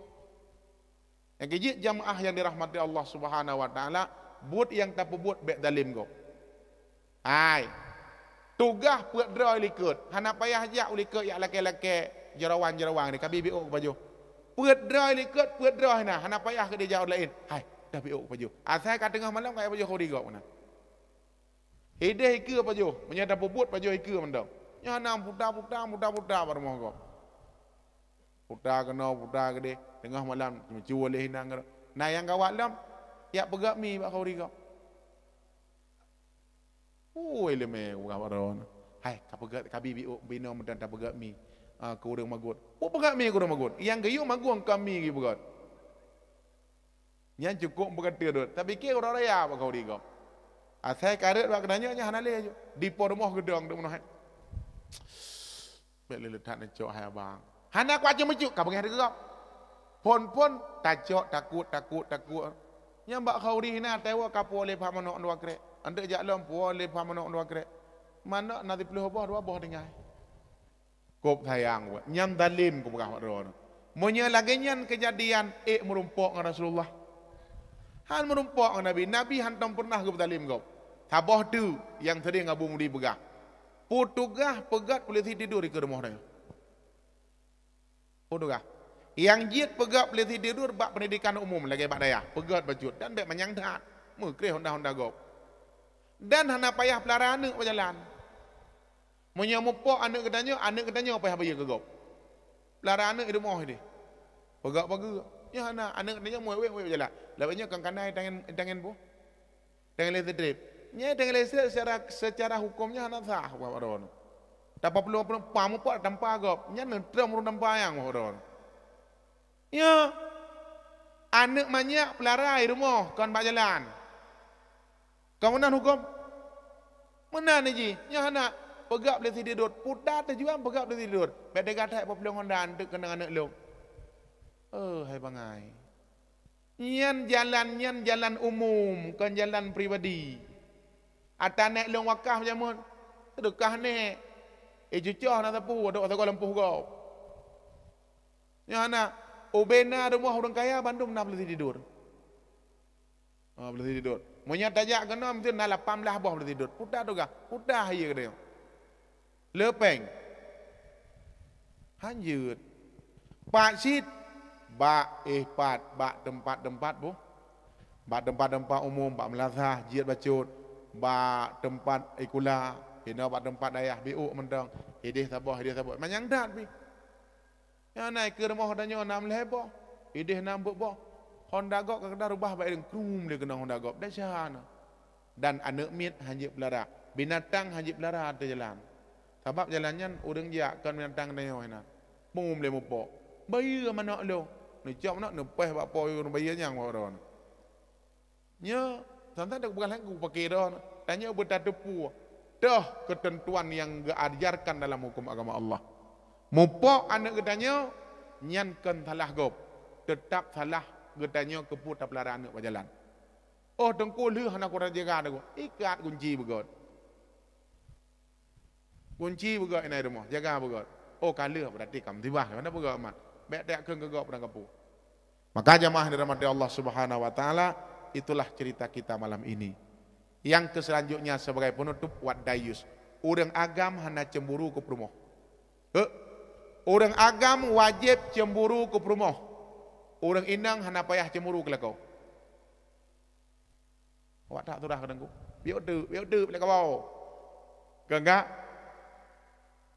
Nyang keu jeuet jamaah nyang dirahmati Allah Subhanahu wa Taala, buet nyang tapeubuet bèk zalém gob. Hai. Tugaih peuet droe likot, hana payah jak u likot jak lakèe-lakèe jeurawan-jeurawan, ka bi biôk pajoh. Peuet droe likot, peuet droe na, hana payah keu dijak ureueng laén. Hai, dah biôk pajoh. Asai ka teungoh malom ka pajoh khauri gob na. Ideh ikeue pajoh, meunyoe tapeubuet pajoh ikeue mantong. Nyoe hana puta-puta, puta-puta bak rumoh gob. Puta keunoe, puta keudeh, teungoh malam meucue lé hinan keudroe. Na nyang gawat lom, jak peugöt mi bak khauri gob. Ui, leumé ureueng bak droeneuh. Hai, ka peugöt, ka bi biôk binoe meudan tapeugöt mi, ah, keu ureueng magôt. Peue peugöt mi keu ureueng magôt? Nyang geuyue magôt kon mi geupeugöt. Nyan cukôp meukeuteuek rhot. Tapiké uroe raya bak khauri gob. Asai ka rhot bak geutanyoe nyan hana lé aju. Di po rumoh geudong deuek meunoe hai. Bèk lé that neucok hai abang. Hana kuat ceumeucuk ka beungèh teugeugop. Phôn-phôn tacok takot, takot, takot. Nyan bak khauri na tawoe ka puwoe lé pha manok dua krek. Anteuk jak lom puwoe lé pha manok dua krek. Manok na siplôh boh dua boh tinggai. Kôb sayang buet. Nyan zalém kupeugah bak droeneuh. Meunyoe lagèe nyan keujadian ék meurumpok ngon Rasulullah. Han meurumpok ngon Nabi. Nabi hantom peureunah geupeuzalém gob. Saboh teuk nyang sering Abu Mudi peugah. Peue tugaih peugöt polisi tidur dikeue rumoh tanyoe? Peue tugaih? Nyang jeuet peugöt polisi tidur bak peundidikan umum lagèe bak dayah. Peugöt bacut dan bèk manyang that. Meukreh honda-honda gob. Dan hana payah peulara aneuk bak jalan. Meunyoe mupok aneuk geutanyoe, aneuk geutanyoe payah bayeue keu gob. Peulara aneuk di rumoh ideh. Peugöt bageue. Nyoe hana, aneuk geutanyoe meuwèt-wèt bak jalan. Lagèe nyoe kon kana itangen, itangen boh. Itangen listrik. Nyan itangen listrik secara, secara huköm nyan hana sah, bak droeneuh. Tapeuplong-plong pam mupok tampa gob. Nyan neutröm ureueng tampa nyang, bak droeneuh. Nyoe, aneuk manyak peulara di rumoh, kon bak jalan. Kon meunan huköm? Meunan jih, nyoe hana peugöt polisi tidur. Puta tujuan peugöt polisi tidur. Bèk teuga that peuplueng honda anteuk keuneuk aneuk lôn. Oh, hai bangai. Nyan jalan, nyan jalan umum, kon jalan pribadi. Ata nèk lôn wakaf jameun, seudeukah nèk. Eh, cucoh na sapeue, dok sagoe lampôh gob. Nyoe hana, ubena rumoh ureueng kaya bandum na polisi tidur. Oh, beuleuti dot. Meunyoe tajak keunoe meusti na lapan blah boh beuleuti dot. Puta tugaih, puta ié keudeh. Leupeng. Hanjeuet. Pak cit bak, eh, pat, bak teumpat-teumpat boh. Bak teumpat-teumpat umum, bak meulasah, jeuet bacut, bak teumpat ikula, hinoe bak teumpat dayah biuk mantong, ideh saboh, ideh saboh. Manyang that pih. Nyan na ikeue rumoh tanyoe na meuhé boh, ideh na beuet boh. Honda gob ka keudroe rubah bak ideh krum lé keunoe Honda gob. Desya na. Dan aneuëk miet hanjeuet peulara, binatang hanjeuet peulara ateueh jalan. Sabab jalan nyan ureuëng jak kon binatang tanyoe na. Pum lé mupok. Bayeue manok lôn. Neucok manok neupéh bak po yue bayeue nyang bak droeneuh. Nyoe, santai dak bukan lagu pakai droeneuh. Tanyoe beutateupeue toh keuteuntuan nyang geuajarkan dalam huköm agama Allah. Mupok aneuëk geutanyoe nyan kon salah gob. Teutab salah geutanyoe keupeue tapeulara aneuëk bak jalan. Oh, teungku lheueh hana kurang jaga teungku. Ikat gunci beugöt. Gunci beugöt inan rumoh, jaga beugöt. Oh, ka lheueh berarti ka meusibah, hana beugöt mat. Bèk tajak kheun keu gob dan kapu. Maka jamaah yang dirahmati Allah Subhanahu wa taala, itulah cerita kita malam ini. Yang keselanjutnya sebagai penutup, wat dayus. Ureuëng agam hana cemburu keu peurumoh. Heuek. Ureuëng agam wajéb cemburu keu peurumoh. Ureuëng inong hana payah cemburu keu lakoe. Awak tak surah keu teungku. Biôk teuk, biôk teuk lé kawoe. Keu enggak?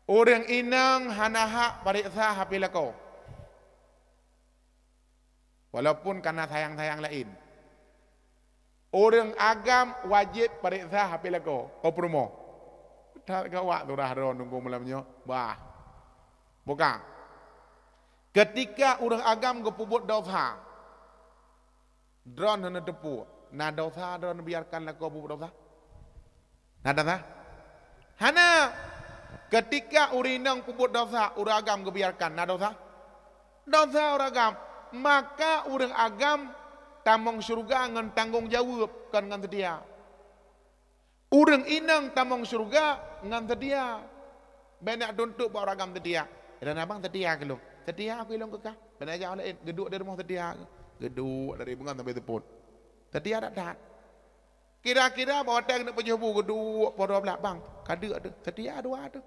Ureuëng inong hana hak pareksa H P lakoe. Walaupun kana sayang-sayang laén. Ureuëng agam wajéb pareksa H P lakoe, oh peurumoh. That gawat surah droe teungku malam nyoe. Bah. Buka. Ketika ureuëng agam geupeubuet dosa, droeneuh neuteupeue, na dosa droeneuh biarkan lakoe peubuet dosa? Na dosa? Hana. Ketika ureuëng inong peubuet dosa, ureuëng agam geubiarkan, na dosa? Dosa ureuëng agam. Maka ureuëng agam tamong syeuruga ngon tanggong jaweueb, kon ngon seutia. Ureuëng inong tamong syeuruga ngon seutia. Bèk neuk tuntot bak ureuëng agam seutia. Dan abang seutia keu lôn. Seutia keu lôn keu kah. Bèk neuk jak laén, geuduek di rumoh seutia. Geuduek dari beungoh sampai seupôt. Seutia that-that. Kira-kira bak watèe keuneuk pajoh bu geuduek poh dua blah, "Bang, ka deuk teuh." Seutia dua teuh.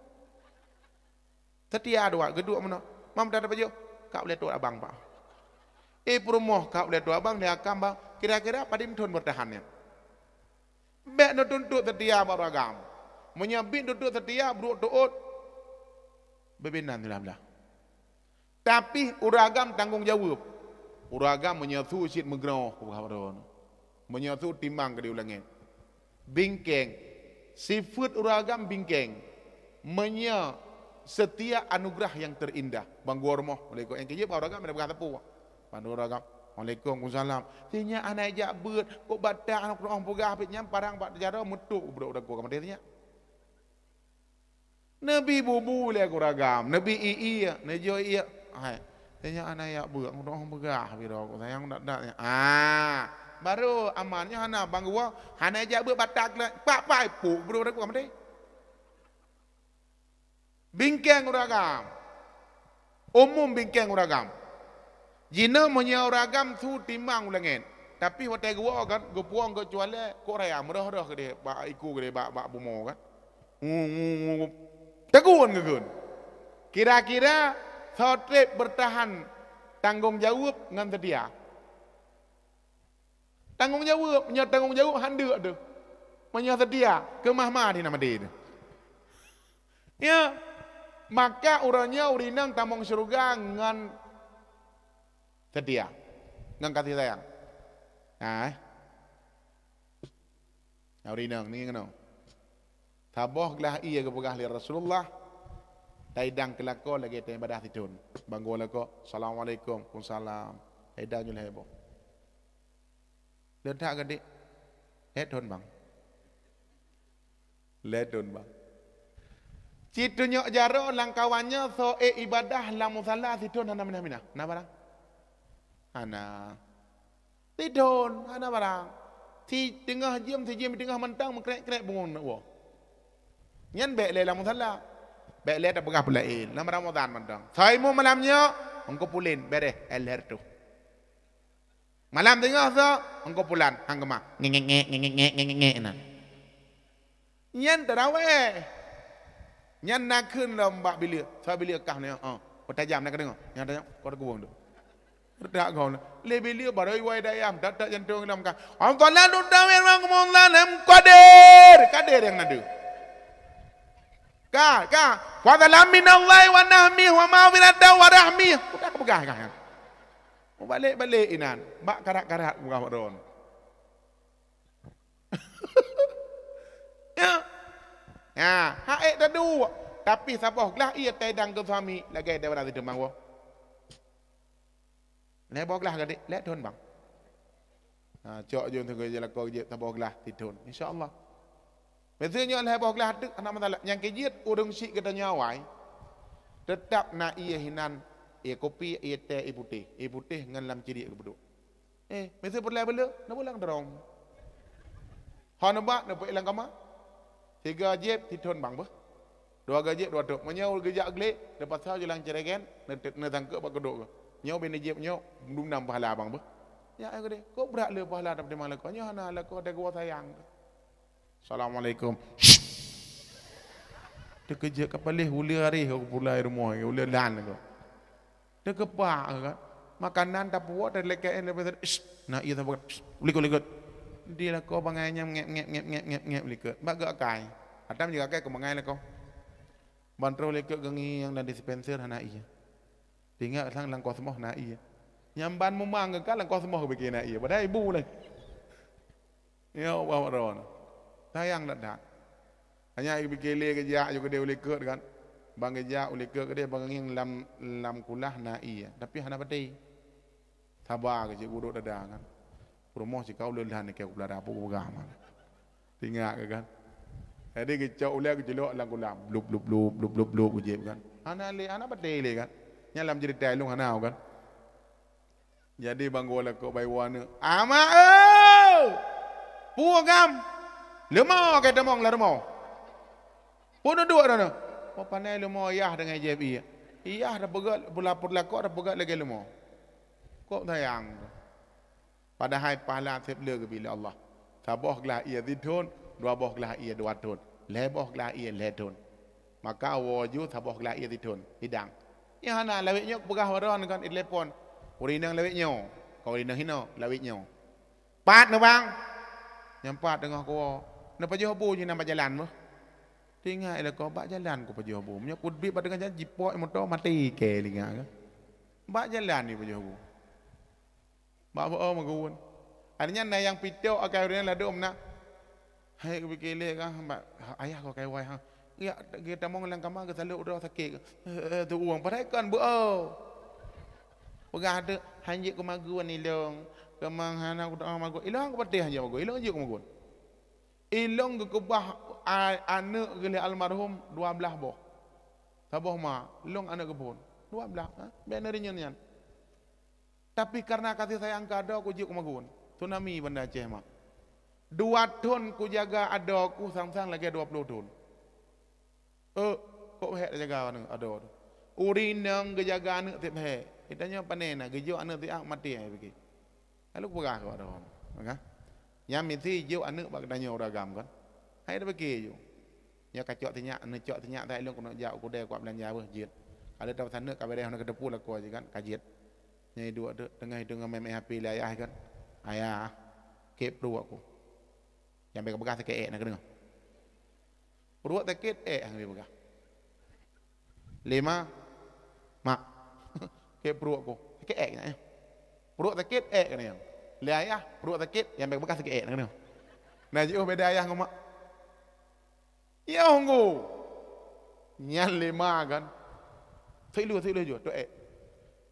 Seutia dua, geuduek meunoe. "Mam, dah pajoh?" "Ka ulèe tuet abang, Pak." Eh, peurumoh, "Ka ulèe tuet abang, lé akam, Bang." Kira-kira padum thon beurtahan nyan? Bèk neutuntot seutia bak ureuëng agam. Meunyoe bit tuntot seutia, brok teuôt, beubinan blah-blah. Tapi ureuëng agam tanggong jaweueb. Ureuëng agam meunyoe su cit meugroh, peugah droeneuh. Meunyoe su timang keudéh u langèt. Bingkeng. Sifeuet ureuëng agam bingkeng. Meunyoe seutia anugeurah nyang teurindah. Bang gua rumoh, mulai kok nyang keujeuet bak ureuëng agam, ada peugah sapeue. Bang ureuëng agam, "Waalaikumsalam." Sinyak hana jak beuet, kok batak aneuk rumoh peugah, pih nyan parang bak jaroe meutuk brok dagoe ka maté sinyak. Neubi bubu lé ureuëng agam, neubi ie-ie, neujok ie. Hai, tanyoe hana jak beuet, ureuëng peugah biro ku sayang dak-dak nyan. Ah, baru aman nyoe hana bang gua, hana jak beuet batak lé, pak pai puk bro dak gua maté. Bingkeng ureuëng agam. Umum bingkeng ureuëng agam. Jinoe meunyoe ureuëng agam su timang u langèt. Tapi watèe geuwoe kan, geupuwong keu cualè, kok raya meurôh-rôh keudéh bak iku keudéh bak, bak bumoe kan. Ngu, ngu, ngu. Tegun geukheun. Kira-kira soe trép beurtahan tanggong jaweueb ngon seutia? Tanggong jaweueb, meunyoe tanggong jaweueb han deuk teuh. Meunyoe seutia, keumah ma di nama deh teuh. Ya, maka uroe nyoe ureuëng inong tamong syeuruga ngon seutia, ngon kasih sayang. Nah, eh. Nah, ureuëng inong ni keunoe. Saboh glah ie geupeugah lé Rasulullah, taidang keu lakoe lagèe taibadah sithon. Bang gua lakoe, "Assalamualaikum." "Waalaikumsalam." Taidang nyoe lhèe boh. Lôn that gadek. Lhèe thon, Bang. Lhèe thon, Bang. Cit tunyok jaroe lam kawan nyoe soe ék ibadah lam musala sithon hana minah-minah. Na barang? Hana. Sithon hana barang. Si teungoh jeuem, si jeuem teungoh mantong meukrek-krek bungong neuk woe. Nyan bèk lé lam musala. Bèk lé tapeugah peulaén. Lam Ramadan mantong. Soe imum malam nyoe, engkau pulen, bereh, el hertu. Malam teungoh sok, engkau pulan, hang keumah. Ngek, ngek, ngek, ngek, ngek, ngek, ngek, na. Nyan taraweh. Nyan na kheun lom bak bileue. Sa bileue kah nyoe, oh. Peutajam na keudeueng. Nyang tajam, kau teukubung tu. Redak kau na. Lé bileue baroe iwai dayam, tak-tak jantong lam kah. Am talan utawi rahmatullah lam qadir. Qadir nyang na deuh. Ka, ka. Fadlan minallahi wa nahmi wa maghfiratan wa rahmi. Udah kepeugah kah. Mubalek-balek inan. Bak karat-karat peugah bak droen. Ya. Ha, hak ék taduek. Tapi saboh glah ie taidang keu suami lagèe daripada situ mawah. Lhèe boh glah gadek, lhèe thon bang. Ha, cok jeuet teungku jilako jeuet saboh glah sithon. Insya Allah. Meuseu nyoe lhèe boh glah teuk hana masalah. Nyang keu jeuet ureueng syiek geutanyoe awai. Teutap na ie hinan, ie kupi, ie teh, ie putéh. Ie putéh ngon lam ciriek geupeuduek. Eh, meuseu peureulèe beuleu, neubulang droe. Hana bak neupeuék lam kama. Siga jieb sithon bang beuh. Dua ga jieb dua thon. Meunyoe geujak gleh, neupasau jalan ceregen, neutangkeuek bak keudok. Nyoe bèk neujieb nyoe, dumnam pahala bang beuh. Nyak ai keudeh, kok brat le pahala tapeutimang lakoe. Nyoe hana lakoe teugoe sayang. Assalamualaikum. Teukeujeuet ka paléh uleue areh kok pulai rumoh, uleue lan kok. Teukeubah kan. Makanan tapuwoe talakèe daripada, "Shh, na ie saboh, shh, likot-likot." Di lakoe bangai nyang ngep, ngep, ngep, ngep, ngep, ngep likot. Bak geuakai. Atam juga akai keu bangai lakoe. Ban troh likot geungieng dan dispenser hana ie. Tinggai sang lam kosmos na ie. Nyang ban mumang geuka lam kosmos geupike na ie. Padahai ibu lé. Ya Allah, mak droeneuh. Sayang that-that. Hanya geupike lé geujak ju keudeh u likot kan. Bang geujak u likot keudeh bang ngieng lam, lam kulah na ie. Tapi hana patéh. Saba keu cit gudok dada kan. Peurumoh sikau leuh lhan keu kupeulada peue kupeugah mah. Ingat ke kan. Jadi geucok ulèe geuculok lam kulah. Blup, blup, blup, blup, blup, blup, geujieb kan. Hana lé, hana patéh lé kan. Nyan lam cerita ilong hana kan. Jadi bang geuwoe lakoe bai woe aneuk. "Ama eu! Peue gam? Leumo keu tamong lam rumoh. Peue neuduek droeneuh?" "Peue panai leumo yah deungon jieb ie. Yah tapeugöt, peulapor lakoe tapeugöt lagèe leumo." Kok sayang. Padahai pahala seb le geubri lé Allah. Saboh glah ie sithon, dua boh glah ie dua thon, lhèe boh glah ie lhèe thon. Maka woe ju saboh glah ie sithon, idang. Nyan hana lawét nyoe peugah waron kan, itelepon. Ureueng inong lawét nyoe, kon ureueng inong hinoe, lawét nyoe. "Pat neuh bang?" "Nyang pat teungoh kuwoe." "Neupajoh bu jih na bak jalan beuh." Teuingat ilèe ko bak jalan kupajoh bu. Meunyoe kubiet bak teungoh jalan jipok moto maté kèe linga kan. Bak jalan jipajoh bu. Bak beu-o meugeuen. Akhirnya na nyang pitoe akai ureueng ladôm na. Hai geupike lé kan, bak ayah ko kai wai ha. Ya geutamong lam kama geusalok uroe sakét. Teuueng padahai kon beu-o. Peugah teuk hanjeuet keumagun ilong. Keumang hana kudoa magun. Ilong kupatéh hanjeuet magun. Ilong jeuet keumagun. Ilong geukeubah a-, aneuk geuh lé almarhum dua blaih boh. Saboh ma, long aneuk geuphon. Dua blaih, ha? Bèk neurinyun nyan. Tapi karena kasih sayang keu adoe ku jeuet keumagun. Tsunami Banda Aceh mak. Dua thon kujaga adoe ku sang-sang lagèe dua ploh thon. Eh, kok bèk tajaga aneuk adoe tu. Ureueng inong geujaga aneuk tiep bèk. Geutanyoe pane na geujok aneuk tiep maté hai pike. Lalu peugah keu adoe. Maka, nyan misi jok aneuk bak geutanyoe ureueng agam kan. Hai tapike ju. Nyoe kacok sinyak, neucok sinyak that ilong keuneuk jak u keudè kuat beulanja beuh jeuet. Ka lheueh tapesan aneuk ka beureh hana keuteupeue lakoe jih kan, ka jeuet. Nyan iduek teuk teungoh idong ngon mé-mé H P lé ayah kan. "Ayah, kép pruet ku." Nyang bèk peugah sakét ék na keudeungoe. Pruet sakét ék nyang bèk peugah. Lima, mak. Kép pruet ku. Sakét ék nyan. Pruet sakét ék keuneuk. Lé ayah, pruet sakét, nyang bèk peugah sakét ék na keudeungoe. Na jiôh beda ayah ngon mak. Yoh nggu. Nyan lé ma kan. Seuilu, seuilu ju, tu ék.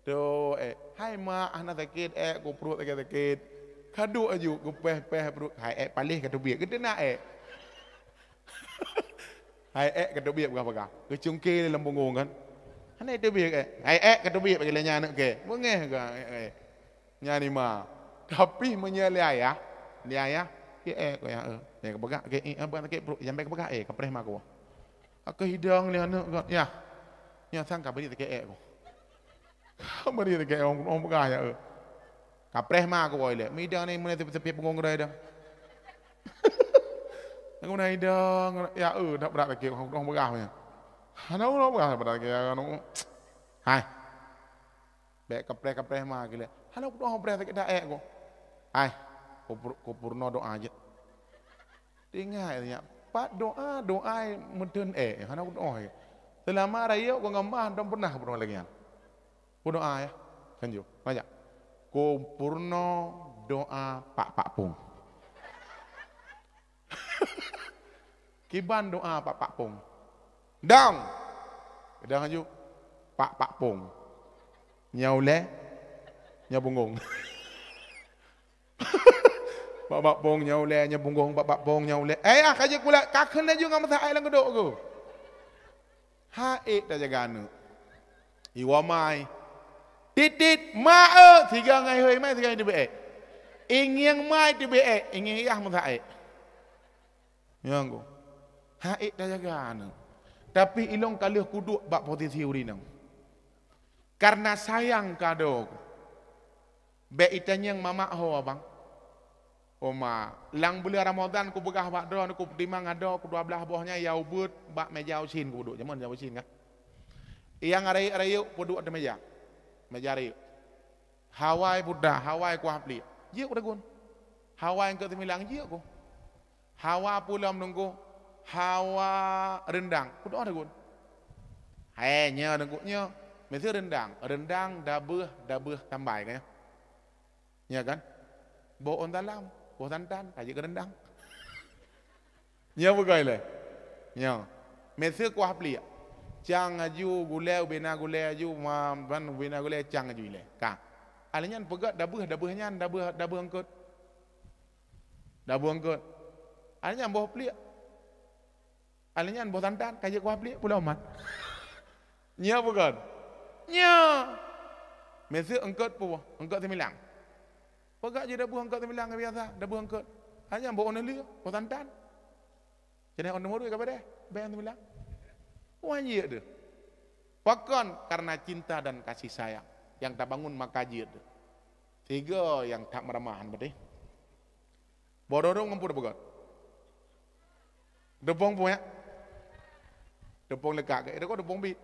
Tu ék. Hai mak, hana sakét ék, ku pruet sakét-sakét. Kaduek aju, geupéh-péh pruet. Hai ék paléh ka teubiet. Geuteunak ék. Hai ék ka teubiet peugah-peugah. Geucungké lé lam punggong kan. Hana teubiet ék. Hai ék ka teubiet bagi lé nyan aneuk kèe. Beungéh ka ék, ék. Nyan ni ma. Tapi meunyoe lé ayah, lé ayah, keu ék ko ya, eh. Nyang peugah, keu, eh, abang sakét pruet, nyang bèk peugah, eh, kapreh ma ko. Ka hidang lé aneuk ko, ya. Nyang sang ka bri sakét ék ko. Bri sakét ék, orang, orang peugah ya, eh. Kapreh ma kuwoe ilèe. Midang ni meunyoe tepi-tepi punggong keudroe idong. Aku na idong, ya, eh, dak brat lagi, ureueng beurah nyan. Hana ureueng beurah brat lagi, ya, anu. Hai. Bèk kapreh-kapreh ma ilèe. Hana kudoa preh sakét daék ko. Hai. Kupur-, kupurno doa jeuet. Ingat nyan, pat doa, doa meuteun ék, hana kudoa. Seulama rayeuk ku ngon ma hana pernah kudoa lagèe nyan. Kudoa ya, sanjong. Banyak. Kupurno doa pak-pak pong. Kiban doa pak-pak pong. Dang. Dang aju. Pak-pak pong. Nyoe ulèe, nyoe punggong. Pak-pak pong nyoe ulèe, nyoe punggong, pak-pak pong nyoe ulèe. Eh, ah, ka jeuet kulat, ka kheun laju ngon meusaai lam geudok ku. Ha ék tajaga aneuk. Iwa mai. Titit, ma eu, siga ngai hôi mai, siga teubiet ék. Ingieng mai teubiet ék, ingieng yah meusaai. Nyang ko. Ha ék tajaga aneuk. Tapi ilong ka lheueh kuduek bak posisi ureueng inong. Karena sayang keu adoe ku. Bèk itanyong mamak ho abang. Oma, lam buleuen Ramadhan kupeugah bak droeneuh, kupeutimang adoe ku dua blaih boh nyan, ya ubeuet bak meuja usin kuduek. Jameun meuja usin kan. Nyang rayeuk-rayeuk kuduek ateueh meuja. Meuja rayeuk. Hawai puta, hawai kuah pliek. Jeuet ku dagon. Hawai eungkôt teumilang jeuet ku. Hawa peue lom teungku? Hawa reundang. Kudoa dagon. Hai, nyoe teungku nyoe. Miseue reundang. Reundang dabeuh, dabeuh tambai ka nyoe. Nyoe kan? Boh ôn talam, boh santan, ka jeuet keu reundang. Nyoe peugah ilèe. Nyoe. Miseue kuah pliek. Cang aju gulèe, ubena gulèe aju, ma-, ban ubena gulèe cang aju ilèe. Ka. Alèh nyan peugah dabeuh, dabeuh nyan, dabeuh, dabeuh eungkôt. Dabeuh eungkôt. Alèh nyan boh pliek. Alèh nyan boh santan, ka jeuet kuah pliek, pulo mat. Nyoe peugah. Nyoe. Miseue eungkôt peue? Eungkôt teumilang. Peugah jih dabeuh eungkôt teumilang biasa, dabeuh eungkôt. Alèh nyan boh ôn lheueh, boh santan. Keuneuk ôn meurui ka beureh, bèk teumilang. Wan jeuet deuh. Pakon? Karena cinta dan kasih sayang yang tabangun maka jeuet deuh. Sigoe nyang that meuramah han beutôi. Boh dodom ngon peue teupeugöt? Teupông puék. Teupông leuka keu, eh, teupông bit.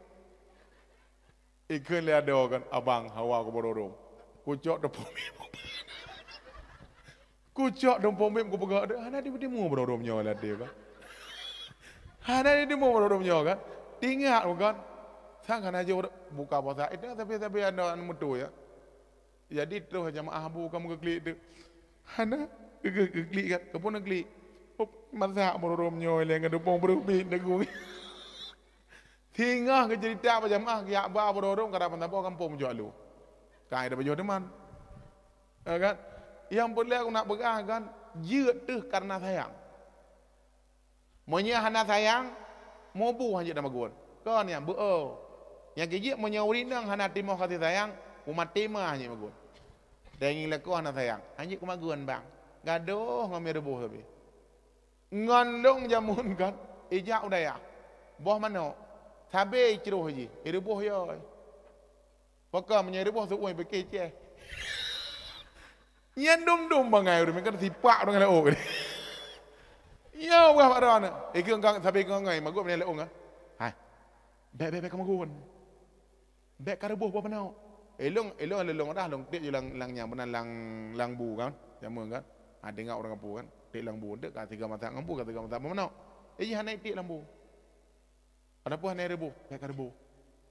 Ikheun lé adoe kan, "Abang, hawa keu boh dodom." Kucok teupông bit. Kucok teupông bit kupeugöt, "Hana ditimu boh dodom nyoe ladé kan." Hana ditimu boh dodom nyoe kan. Tingat bukan. Sang hana jeuet buka puasa. Itu tapi-tapi ada anu meutôi ya. Jadi troh jamaah bu ka meugeuklek teuk. Hana, geuklik kan, keupeue neuklik. Hop, masak boh dodom nyoe lé ngon teupông breuh bit neugui. Singoh geuceurita bak jamaah geujak ba boh dodom ka dapat saboh gampông meujok lu. Ka ida bajoh teuma. Ya kan? Nyang peureulèe aku nak peugah kan, jeuet teuh kareuna sayang. Meunyoe hana sayang, mubu hanjeuet na magun. Kon nyang beu-o. Nyang keujeuet meunyoe ureueng inong hana timoh kasih sayang, umat tima hanjeuet magun. Daging lakoe hana sayang, hanjeuet keu magun bang. Gadoh ngon mi reubôh sabe. Ngon lôn jameun kan, ijak u dayah. Boh manok, sabe icroh jih, ireubôh yôi. Pakon meunyoe ireubôh seuueng pike ceh. Nyan dum-dum bangai ureueng kan sipak ureueng laôt. Nyoe bak droeneuh. Ikeu engkang sabe keu ngai magun meunyoe laôt kan. Hai. Bèk, bèk, bèk keu magun. Bèk ka reubôh boh manok. Ilong, ilong, ilong dah long tiek ju lang, lang nyang beuna lang, lang bu kan. Jameun kan. Ha, deungoe ureueng kampung kan. Tiek lang bu dek ka tiga mata ngon bu, ka tiga mata boh manok. Eh, hana tiek lang bu. Adapun hana reubôh, bèk ka reubôh.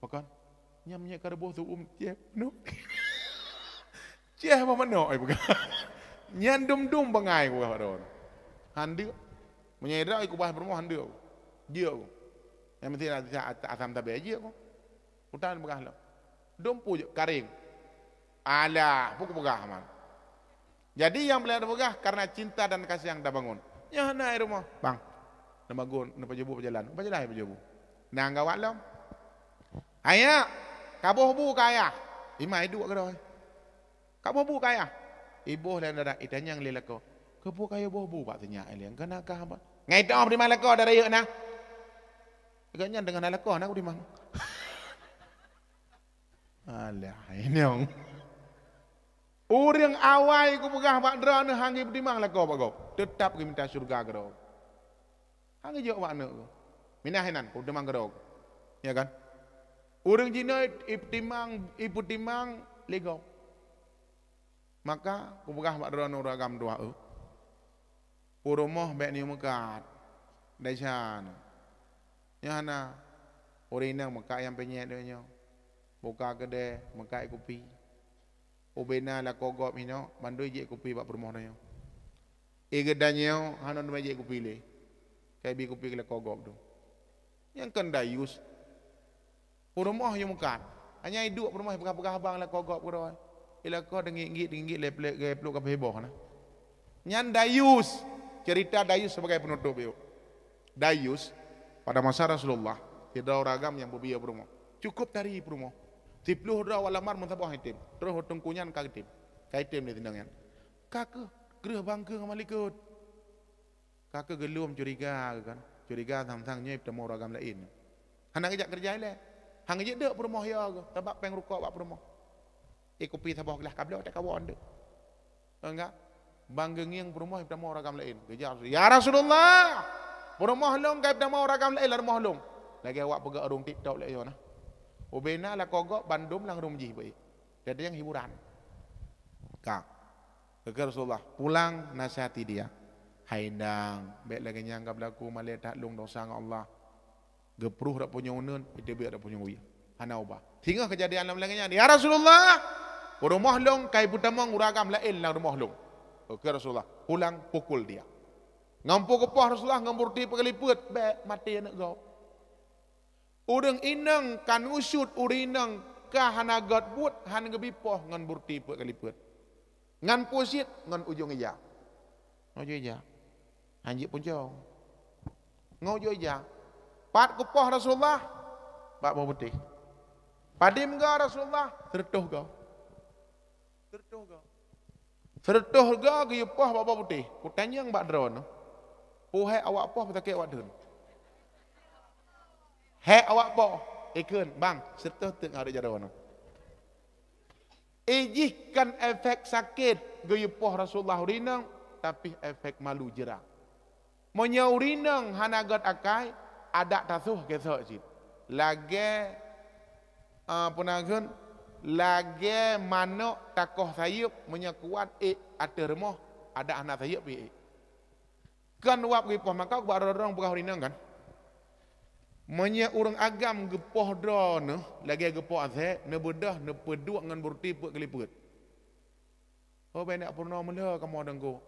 Pakon? Nyan meunyoe ka reubôh seuuem ceh penuh. Ceh boh manok ai peugah. Nyan dum-dum bangai ku bak droeneuh. Handeuk. Meunyoe idrak ku bah peurumoh handeuk. Jeuet ku. Nyang meusti na asam tabe jeuet ku. Utan peugah lom. Dum pu jeuet karing. Alah, peue kupeugah man. Jadi nyang peureulèe tapeugah karena cinta dan kasih yang tabangun. Nyoe na i rumoh, bang. Neumagun, neupajoh bu peujalan. Pajalan pajoh bu. Nang gawat lom. Ayah, kaboh bu keu ayah. Ima iduek keudroe. Kaboh bu keu ayah. Iboh lé dada, itanyong lé lakoe. Keupeue kayue boh bu bak sinyak ilèe? Keuneuk kah apa? Ngai toh diman lakoe dara yeuh na. Gobnyan deungon na lakoe na ku diman. Alah, inyong. Ureuëng awai kupeugah bak droeneuh hana geupeutimang lakoe bak gob, teutab geuminta syeuruga keudroe. Hana geujok bak aneuëk geuh. Minah inan, peutimang keudroe. Ya kan? Ureuëng jinoe ipeutimang, ipeutimang lé gob. Maka kupeugah bak droeneuh ureuëng agam dua, eh. Peurumoh bék neuyue meukat. Desya nyoe. Nyoe hana. Ureuëng inong meukat nyang peunyét donya. Buka keudè, meukat kupi. Ubena lakoe gob inoe, mandum jép kupi bak peurumoh donya. Ié geutanyoe hana teuma jép kupi lé. Ka ibi kupi keu lakoe gob tu. Nyang kon dayus. Peurumoh nyang meukat. Hanya iduek peurumoh peugah-peugah haba lakoe gob keudroe. Ilakoe deungiek-ngiek, deungiek-ngiek lé plek, lé plek ka heboh na. Nyan dayus. Cerita dayus sebagai penutup yuk. Dayus pada masa Rasulullah, sidroe ureuëng agam nyang beubiyeu peurumoh. Cukup tari peurumoh. Siploh droe awak lamar meusaboh item. Terus teungku nyan ka item. Ka item di sidang nyan. Ka keuh kreueh bangke ngon malikot. Ka keuh geulom curiga kan. Curiga sang-sang nyoe peutamong ureuëng agam laén. Hana geujak keureuja ilée. Hana geujak deuk peurumoh ya geuh. Sabab péng rukok bak peurumoh. Eh, kupi saboh glah ka bloe teuka woe deuk. Enggak. Bang geungieng peurumoh peutamong ureuëng agam laén. Geujak, "Ya Rasulullah, peurumoh lôn ka peutamong ureuëng agam laén lam rumoh lôn." Lagée awak peugah ureuëng TikTok lé nyoe na. Ubena lakoe gob bandum lam rumoh jih beu. Jadi nyang hiburan. Ka. Kheun Rasulullah, "Pulang nasihati dia." Hai nang, bék lagée nyan ka beulaku malée that lôn dosa ngon Allah. Geupruh dak punyueng uneuen, iteubiet dak punyueng wie. Hana ubah. Singoh keujadian lam lagée nyan, "Ya Rasulullah, peurumoh lôn ka ipeutamong ureuëng agam laén lam rumoh lôn." Oke Rasulullah, "Pulang pukul dia." Ngon peukeupah Rasulullah ngon burti peukalipeuet, bék maté aneuëk gob. Ureuëng inong ka neusuet ureuëng inong ka hana gét buet, hana geubi poh ngon burti peukalipeuet. Ngon pusiet ngon ujong ija. Ngon ujong ija. Hanjeuet puncong. Ngon ujong ija. Pat kupoh Rasulullah bak boh putéh. Padum ga Rasulullah, seureutôh ga. Seureutôh ga. Seureutôh ga geuyue poh bak boh putéh. Kutanyong bak droeneuh, peue hék awak poh, peue sakét awak dheun? Hék awak poh, ikheun, "Bang, seureutôh teuk ngon jaroe nyoe." Ijih kon efek sakét geuyue poh Rasulullah ureuëng inong, tapi efek malu jira. Meunyoe ureuëng inong hana gét akai, adak tasoh keusok cit. Lagée, eh, peue na kheun, lagée manok takoh sayeuep, meunyoe kuat ék ateueh rumoh, adak hana sayeuep ék. Kon wab geupoh maka bak droe-droe peugah ureuëng inong kan. Meunyoe ureuëng agam geupoh droeneuh lagée geupoh asée, neubeudôh neupeuduek ngon burti peuet kali peuet. Oh, bék neupeurunoe meulhö kamoe teungku.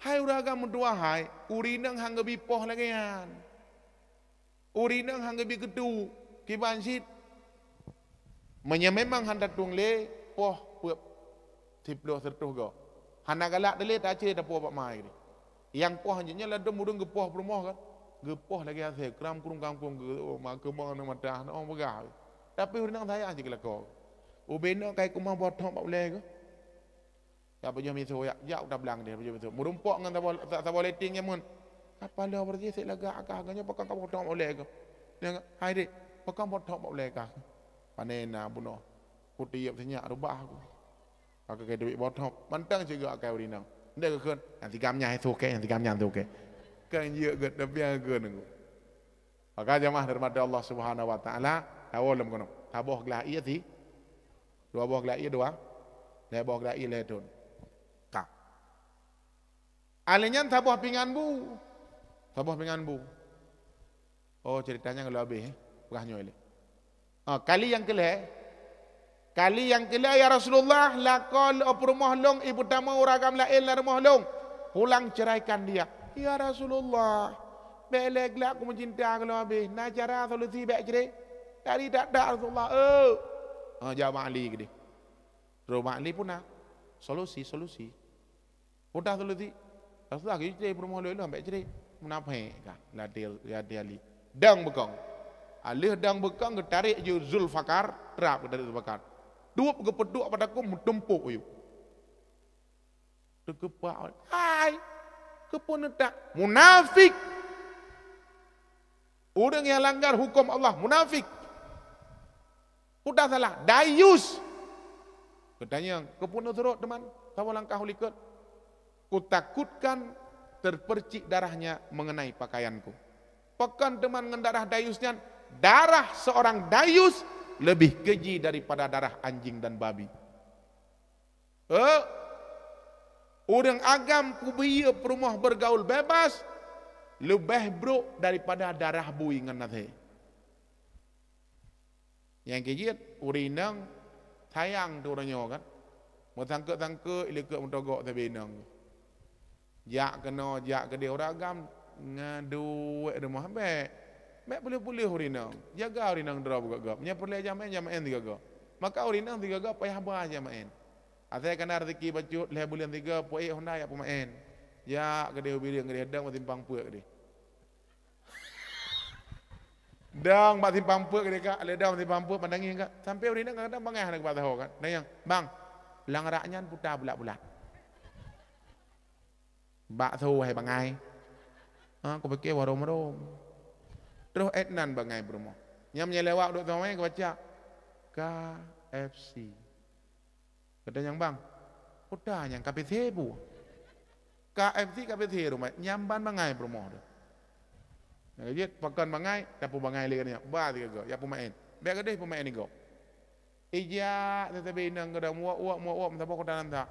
Hai ureuëng agam meutuwah hai, ureuëng inong han geubi poh lagée nyan. Ureuëng inong han geubi keutu, kiban cit. Meunyoe memang han tatueng lé, poh peuet siploh seureutôh go. Hana galak teulé tacre tapoh bak mai. Nyang poh hanjeuet nyan ladom ureuëng geupoh peurumoh kan. Geupoh lagée asée, kram kurung kangkong geu, oh, ma keumong nang mata, nang peugah. Tapi ureuëng inong sayang cit keu lakoe. Ubena kai keumah boh thok bak ulée geuh. Ya pajoh miseue, ya, jak u tablang deh, pajoh miseue. Meurumpok ngon saboh, sa-, saboh leteng jameun. Kapala beureuti sek lagak kah, geuh nyoe pakon kamoe potong bak ulée kah. Nyan, hai dek, pakon potong bak ulée kah? Pane na bunoe. Kutiep sinyak rubah aku. Aku kai duek botong. Mantong sigoe akai ureuëng inong. Ndek geukheun, nyang sigam nyan hai soe keu, nyang sigam nyan soe keu. Kan jeuet geuh, tapi nyang geukheun aku. Maka jamaah dirahmati Allah Subhanahu wa Taala, tawoe lom keunoe. Saboh glah ié si, dua boh glah ié dua, lhée boh glah ié lhée thon. Ka. Alé nyan saboh pingan bu. Saboh pingan bu. Oh, ceurita nyan ka lheueh habéh, eh. Peugah nyoe lé. Ah, kali nyang keulhée, Kali nyang keulhée, "Ya Rasulullah, lakoe lôn peurumoh lôn ipeutamong ureuëng agam laén lam rumoh lôn. Pulang ceraikan dia." "Ya Rasulullah, bék lé glak ku meucinta keu lôn habéh. Na cara solusi bék cre?" "Dari dak-dak Rasulullah, eu." Ha, jak bak Ali keudeh. Trok bak Ali peue na? Solusi, solusi. Peue solusi? Rasulullah geujak peurumoh lôn lom bék cre. Munafék ka, ladé, ladé Ali. Dang beukong. Aleuh dang beukong geutarek ju Zulfakar, trap geutarek Zulfakar. Duek geupeuduek bak takue meutumpok yue. Teukeupak, "Hai, keupeue neutak?" Munafik! Ureuëng nyang langgar huköm Allah, munafik! Udah salah, dayus. Geutanyong, "Keupeue neusurot teuma? Saboh langkah u likot?" "Kutakutkan terpercik darahnya mengenai pakaianku." Pakon teuma ngon darah dayus nyan? Darah seorang dayus lebih keji daripada darah anjing dan babi. Eh, ureuëng agam kubiyeu peurumoh bergaul bebas leubeh brok daripada darah bui ngon asèe. Nyang keu jeuet, ureuëng inong sayang teuh uroe nyoe kan. Meusangkot-sangkot ilikot meutogok sabe inong. Jak keunoe, jak keudeh, ureuëng agam ngon duek rumoh bèk. Bèk peuleueh-peuleueh ureuëng inong. Jaga ureuëng inong droe beugöt-göt. Meunyoe peureulèe jamaén, jamaén sigoe-goe. Maka ureuëng inong sigoe-goe payah ba jamaén. Asai kana rezeki bacut lhèe buleuen sigoe, peuék honda jak peumaén. Jak keudeh u Bireuen keudeh, dong bak simpang peuet keudeh. Dong bak simpang peuet keudeh kak, lé dong simpang peuet pandang ngieng kak. Sampai ureuëng inong kadang-kadang bangai hana geubat saho kan. Nyan, "Bang, lam rak nyan puta bulat-bulat." Bakso hai bangai. Ha, kupike warong-warong. Troh ék nan bangai peurumoh. Nyang meunyoe lewat duek teumai kubaca K F C. Geutanyong, "Bang, peue ta nyang K F C bu?" K F C, K F C rumoh, nyang ban bangai peurumoh tu. Nyang jeuet pakon bangai, tapeubangai lé geuh nyan. Ba sigoe-goe, ya peumaén. Bèk keudeh peumaén igoe. Ijak sabe inong keudroe, muwok-wok, muwok-wok meusaboh kota Lansa.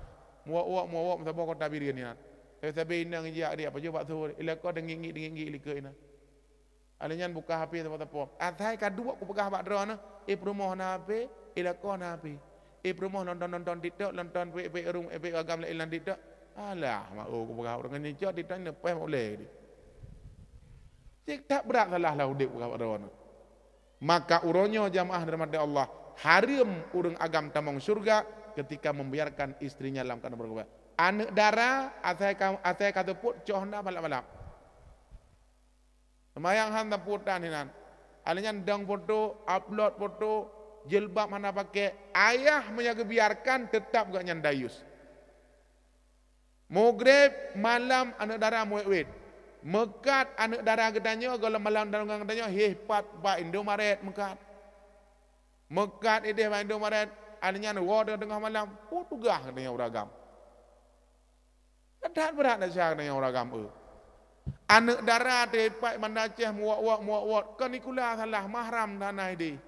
Muwok-wok, muwok-wok meusaboh kota Bireuen inan. Sabe-sabe inong ijak dia pajoh bakso, ilako deungiek-ngiek, deungiek-ngiek likot inan. Alèh nyan buka H P sapo-sapo. Asai ka duek kupeugah bak droeneuh, eh, peurumoh na H P, ilako na H P. Eh, peurumoh nonton-nonton TikTok, nonton pek-pek rung, eh, pek agam laén lam TikTok. Alah, mak, oh, kupeugah ureueng nyan cok TikTok ni leupah mak ulèe. Cit that brat salah lah udép kupeugah bak droeneuh. Maka uroe nyoe jamaah dirahmati Allah, hareuem ureueng agam tamong syurga ketika membiarkan istrinya lam keadaan bergobak. Aneuk dara asai ka, asai ka teupot cok honda balap-balap. Seumayang han tapot tan hinan. Alèh nyan dong foto, upload foto, jilbab hana pakai. Ayah meunyo geubiarkan, teutap geuh nyan dayus. Mugreb malam aneuk dara meuwét-wét. Meukat aneuk dara geutanyoe gohlom malam dalam geutanyoe heh pat bak Indomaret meukat. Meukat idéh bak Indomaret, alèh nyan woe teungoh-teungoh malam, peue tugaih geutanyoe ureueng agam. That brat desya geutanyoe ureueng agam, eu. Aneuk dara teuh pat Banda Aceh muwok-wok, muwok-wok, kon ikula salah mahram hana idéh.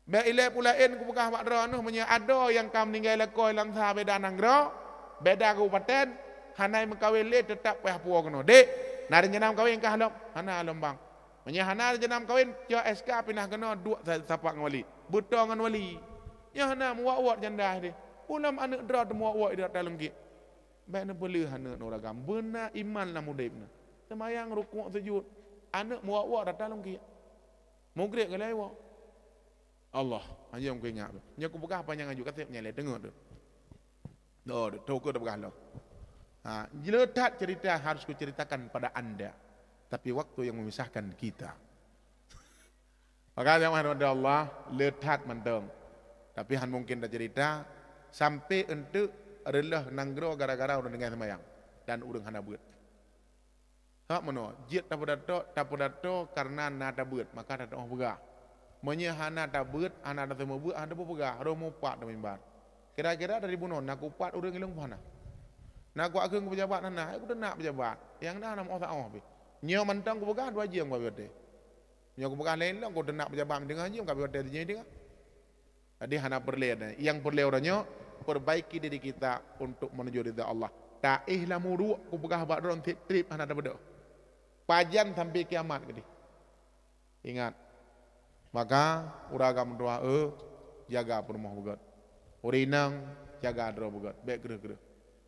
Bèk ilèe peue laén kupeugah bak droeneuh, meunyoe adoe nyang ka meuninggai lakoe lam sa beda nanggroe, beda kabupaten, hana meukawen lé teutap payah puwoe keunoe. Dek, na rencana meukawen kah lom? Hana lom bang. Meunyoe hana rencana meukawen, cok S K pinah keunoe duek sa-, sapat ngon wali. Beutoe ngon wali. Nyoe hana muwot-wot janda deh. Ulôn aneuk droe teuh muwot-wot di ata lungkiek. Bèk neupeuleueh aneuk nuragam. Beuna iman lam udép nyoe. Seumayang, rukuk, sujud. Aneuk muwot-wot ata lungkiek. Mugreb geulai woe. Allah, hanjeuet kuingat. Nyoe kupeugah panyang aju kaseb nyang lé teungeut tu. Oh, tu ke peugah lom. Ha, le that cerita harus kuceritakan pada anda. Tapi waktu yang memisahkan kita. Maka jamaah rahmati Allah, le that mantong. Tapi han mungkin tacerita sampai enteuk reuloh nanggroe gara-gara ureueng tinggai seumayang dan ureueng hana beuet. Hak meunoe, jeuet tapeudato, tapeudato kareuna na tabeuet, maka tateu'oh peugah. Meunyoe hana tabeuet, hana taseumeubeuet, hana tapeupeugah, roh mupat lam mimbar. Kira-kira dari bunoe, na kupat ureueng ilong hana. Na kuakheun keu pejabat hana, hai kuteunak pejabat. Nyang na hana meu'oh-saoh pih. Nyoe mantong kupeugah dua jeuem ka watèe. Nyoe kupeugah laén lom, kuteunak pejabat meudeungoh jeuem ka watèe teujeuet deungoh. Jadi hana peureulèe. Nyang peureulèe uroe nyoe, perbaiki diri kita untuk menuju ridha Allah. Taéh lam uruek kupeugah bak droe treb-treb hana tabeudôh. Pajan sampai kiamat keudeh. Ingat. Maka ureueng agam dua, eh, jaga peurumoh beugöt. Ureueng inong jaga droe beugöt. Bèk kreueh-kreueh.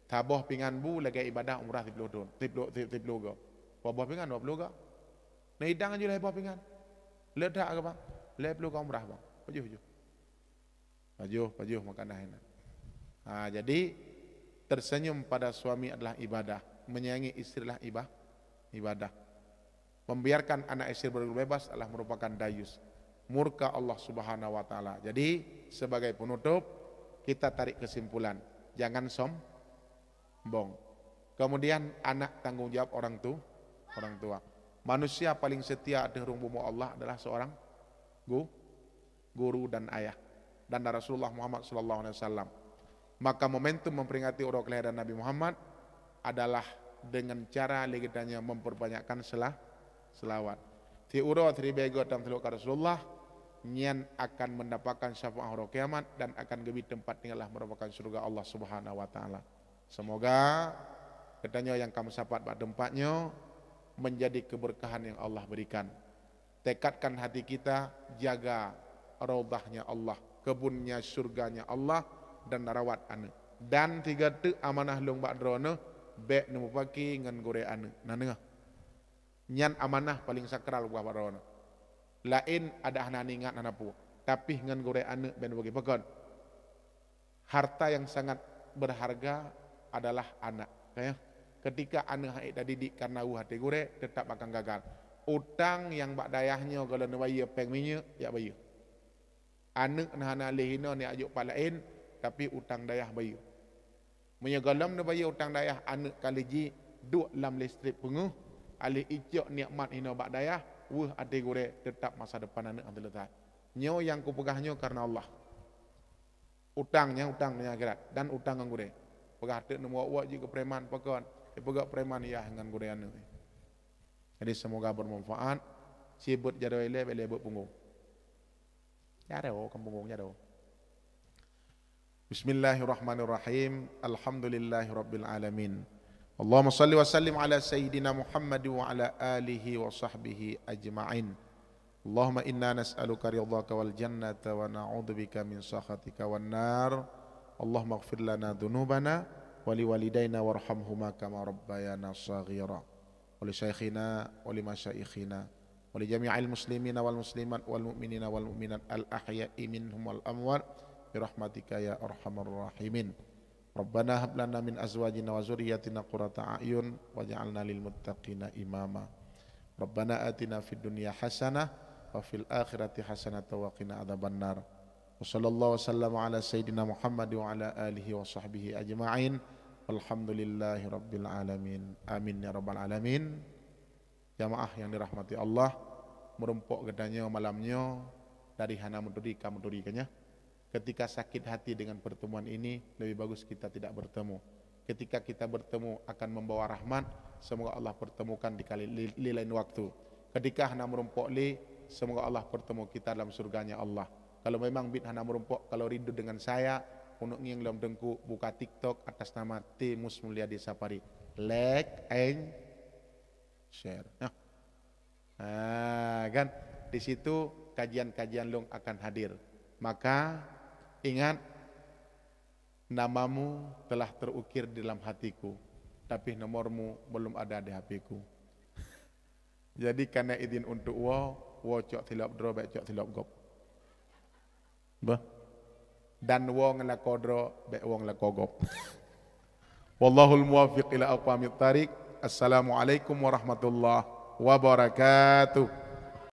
Saboh pingan bu lagèe ibadah umrah siploh thon, siploh, si-, siploh go. Saboh pingan dua ploh go. Neudong aju lhèe boh pingan. Le that keu bang. Lhèe ploh go umrah bang. Pajoh-pajoh. Pajoh, pajoh makanan inan. Ha, jadi tersenyum pada suami adalah ibadah, menyayangi istri adalah iba-, ibadah. Membiarkan anak istri berbebas adalah merupakan dayus, murka Allah Subhanahu wa Ta'ala. Jadi sebagai penutup, kita tarik kesimpulan, jangan som-, sombong. Kemudian anak tanggung jawab orang tu, orang tua. Manusia paling setia ateueh rhueng bumoe Allah adalah seorang gu-, guru dan ayah. dan Rasulullah Muhammad sallallahu alaihi wasallam. Maka momentum memperingati uroe kelahiran Nabi Muhammad adalah dengan cara lé geutanyoe memperbanyakkan sela-, selawat. Siuroe siribèe goe tameuseulaweuet keu Rasulullah, nyan akan mendapatkan syafaat uroe kiamat dan akan geubri teumpat tinggal dalam merupakan syurga Allah Subhanahu wa Taala. Semoga geutanyoe nyang ka meusapat bak teumpat nyoe menjadi keberkahan yang Allah berikan. Tekadkan hati kita jaga raudhahnya Allah, kebunnya, syurganya Allah, dan rawat aneuk. Dan sigoe teuk amanah lôn bak droeneuh, bèk neumupaki ngon gurèe aneuk. Na deungö? Nyan amanah paling sakral bak droeneuh. Laén adak hana ingat, hana peue. Tapi ngon gurèe aneuk bèk neubagi. Pakon? Harta yang sangat berharga adalah anak. Ka ya? Ketika aneuk han ék tadidik karena weueh até gurèe, tetap akan gagal. Utang nyang bak dayah nyoe gohlom neubayeue péng minyeuk, jak bayeue. Aneuk na hana lé hinoe neujak jok pat laén, tapi utang dayah bayeue. Meunyoe gohlom neubayeue utang dayah, aneuk ka lheueh jiduek lam listrik peungeuh, aléh icok nikmat hinoe bak dayah, weueh até gurèe, tetap masa depan aneuk han teuleusai. Nyoe nyang kupeugah nyoe karena Allah. Utang nyan utang donya akhirat dan utang ngon gurèe. Peugah teuk neumuwöt-wöt jih keu preman, pakon? Ipeugah preman yah ngon gurèe aneuk. Jadi semoga bermanfaat. Sibeuet jaroe ilèe, bèk lé beuet punggong. Jaroe, kon punggong, jaroe. Bismillahirrahmanirrahim. Alhamdulillahirabbil alamin. Allahumma shalli wa sallim ala sayyidina Muhammad wa ala alihi wa sahbihi ajma'in. Allahumma inna nas'aluka ridhaka wal jannata wa na'udzubika min sakhatika wan nar. Allahumma ighfir lana dzunubana wa liwalidaina warhamhuma kama rabbayana shaghira. Wa li syaikhina wa li masyaikhina wa li jami'il muslimina wal muslimat wal mu'minina wal mu'minat al ahya'i minhum wal amwat bi rahmatika ya arhamar rahimin. Rabbana hab lana min azwajina wa dzurriyyatina qurrata a'yun waj'alna lil muttaqina imama. Rabbana atina fid dunya hasanah wa fil akhirati hasanah wa qina adzabannar. Wa sallallahu wa sallama ala sayyidina Muhammad wa ala alihi wa sahbihi ajma'in. Walhamdulillahi rabbil alamin. Amin ya rabbal alamin. Jamaah yang dirahmati Allah, meurumpok geutanyoe malam nyoe dari hana meuturi ka meuturi, kan ya. Ketika sakit hati dengan pertemuan ini, lebih bagus kita tidak bertemu. Ketika kita bertemu akan membawa rahmat, semoga Allah pertemukan di kali, di, di lain waktu. Ketika hana meurumpok lé, semoga Allah pertemu kita dalam surganya Allah. Kalau memang bit hana meurumpok, kalau rindu dengan saya, uneuk ngieng lom teungku buka TikTok atas nama T Mus Mulyadi Sapari. Like and share. Nah. Ah, kan? Di situ kajian-kajian lôn akan hadir. Maka, ingat, namamu telah terukir di dalam hatiku, tapi nomormu belum ada di H P-ku. Jadi, kana izin untuk woe, woe cok silop droe, bèk cok silop gob. Bah. Dan woe ngon lakoe droe, bèk woe ngon lakoe gob. Wallahul muwaffiq ila aqwamit thariq. Assalamualaikum warahmatullahi wabarakatuh.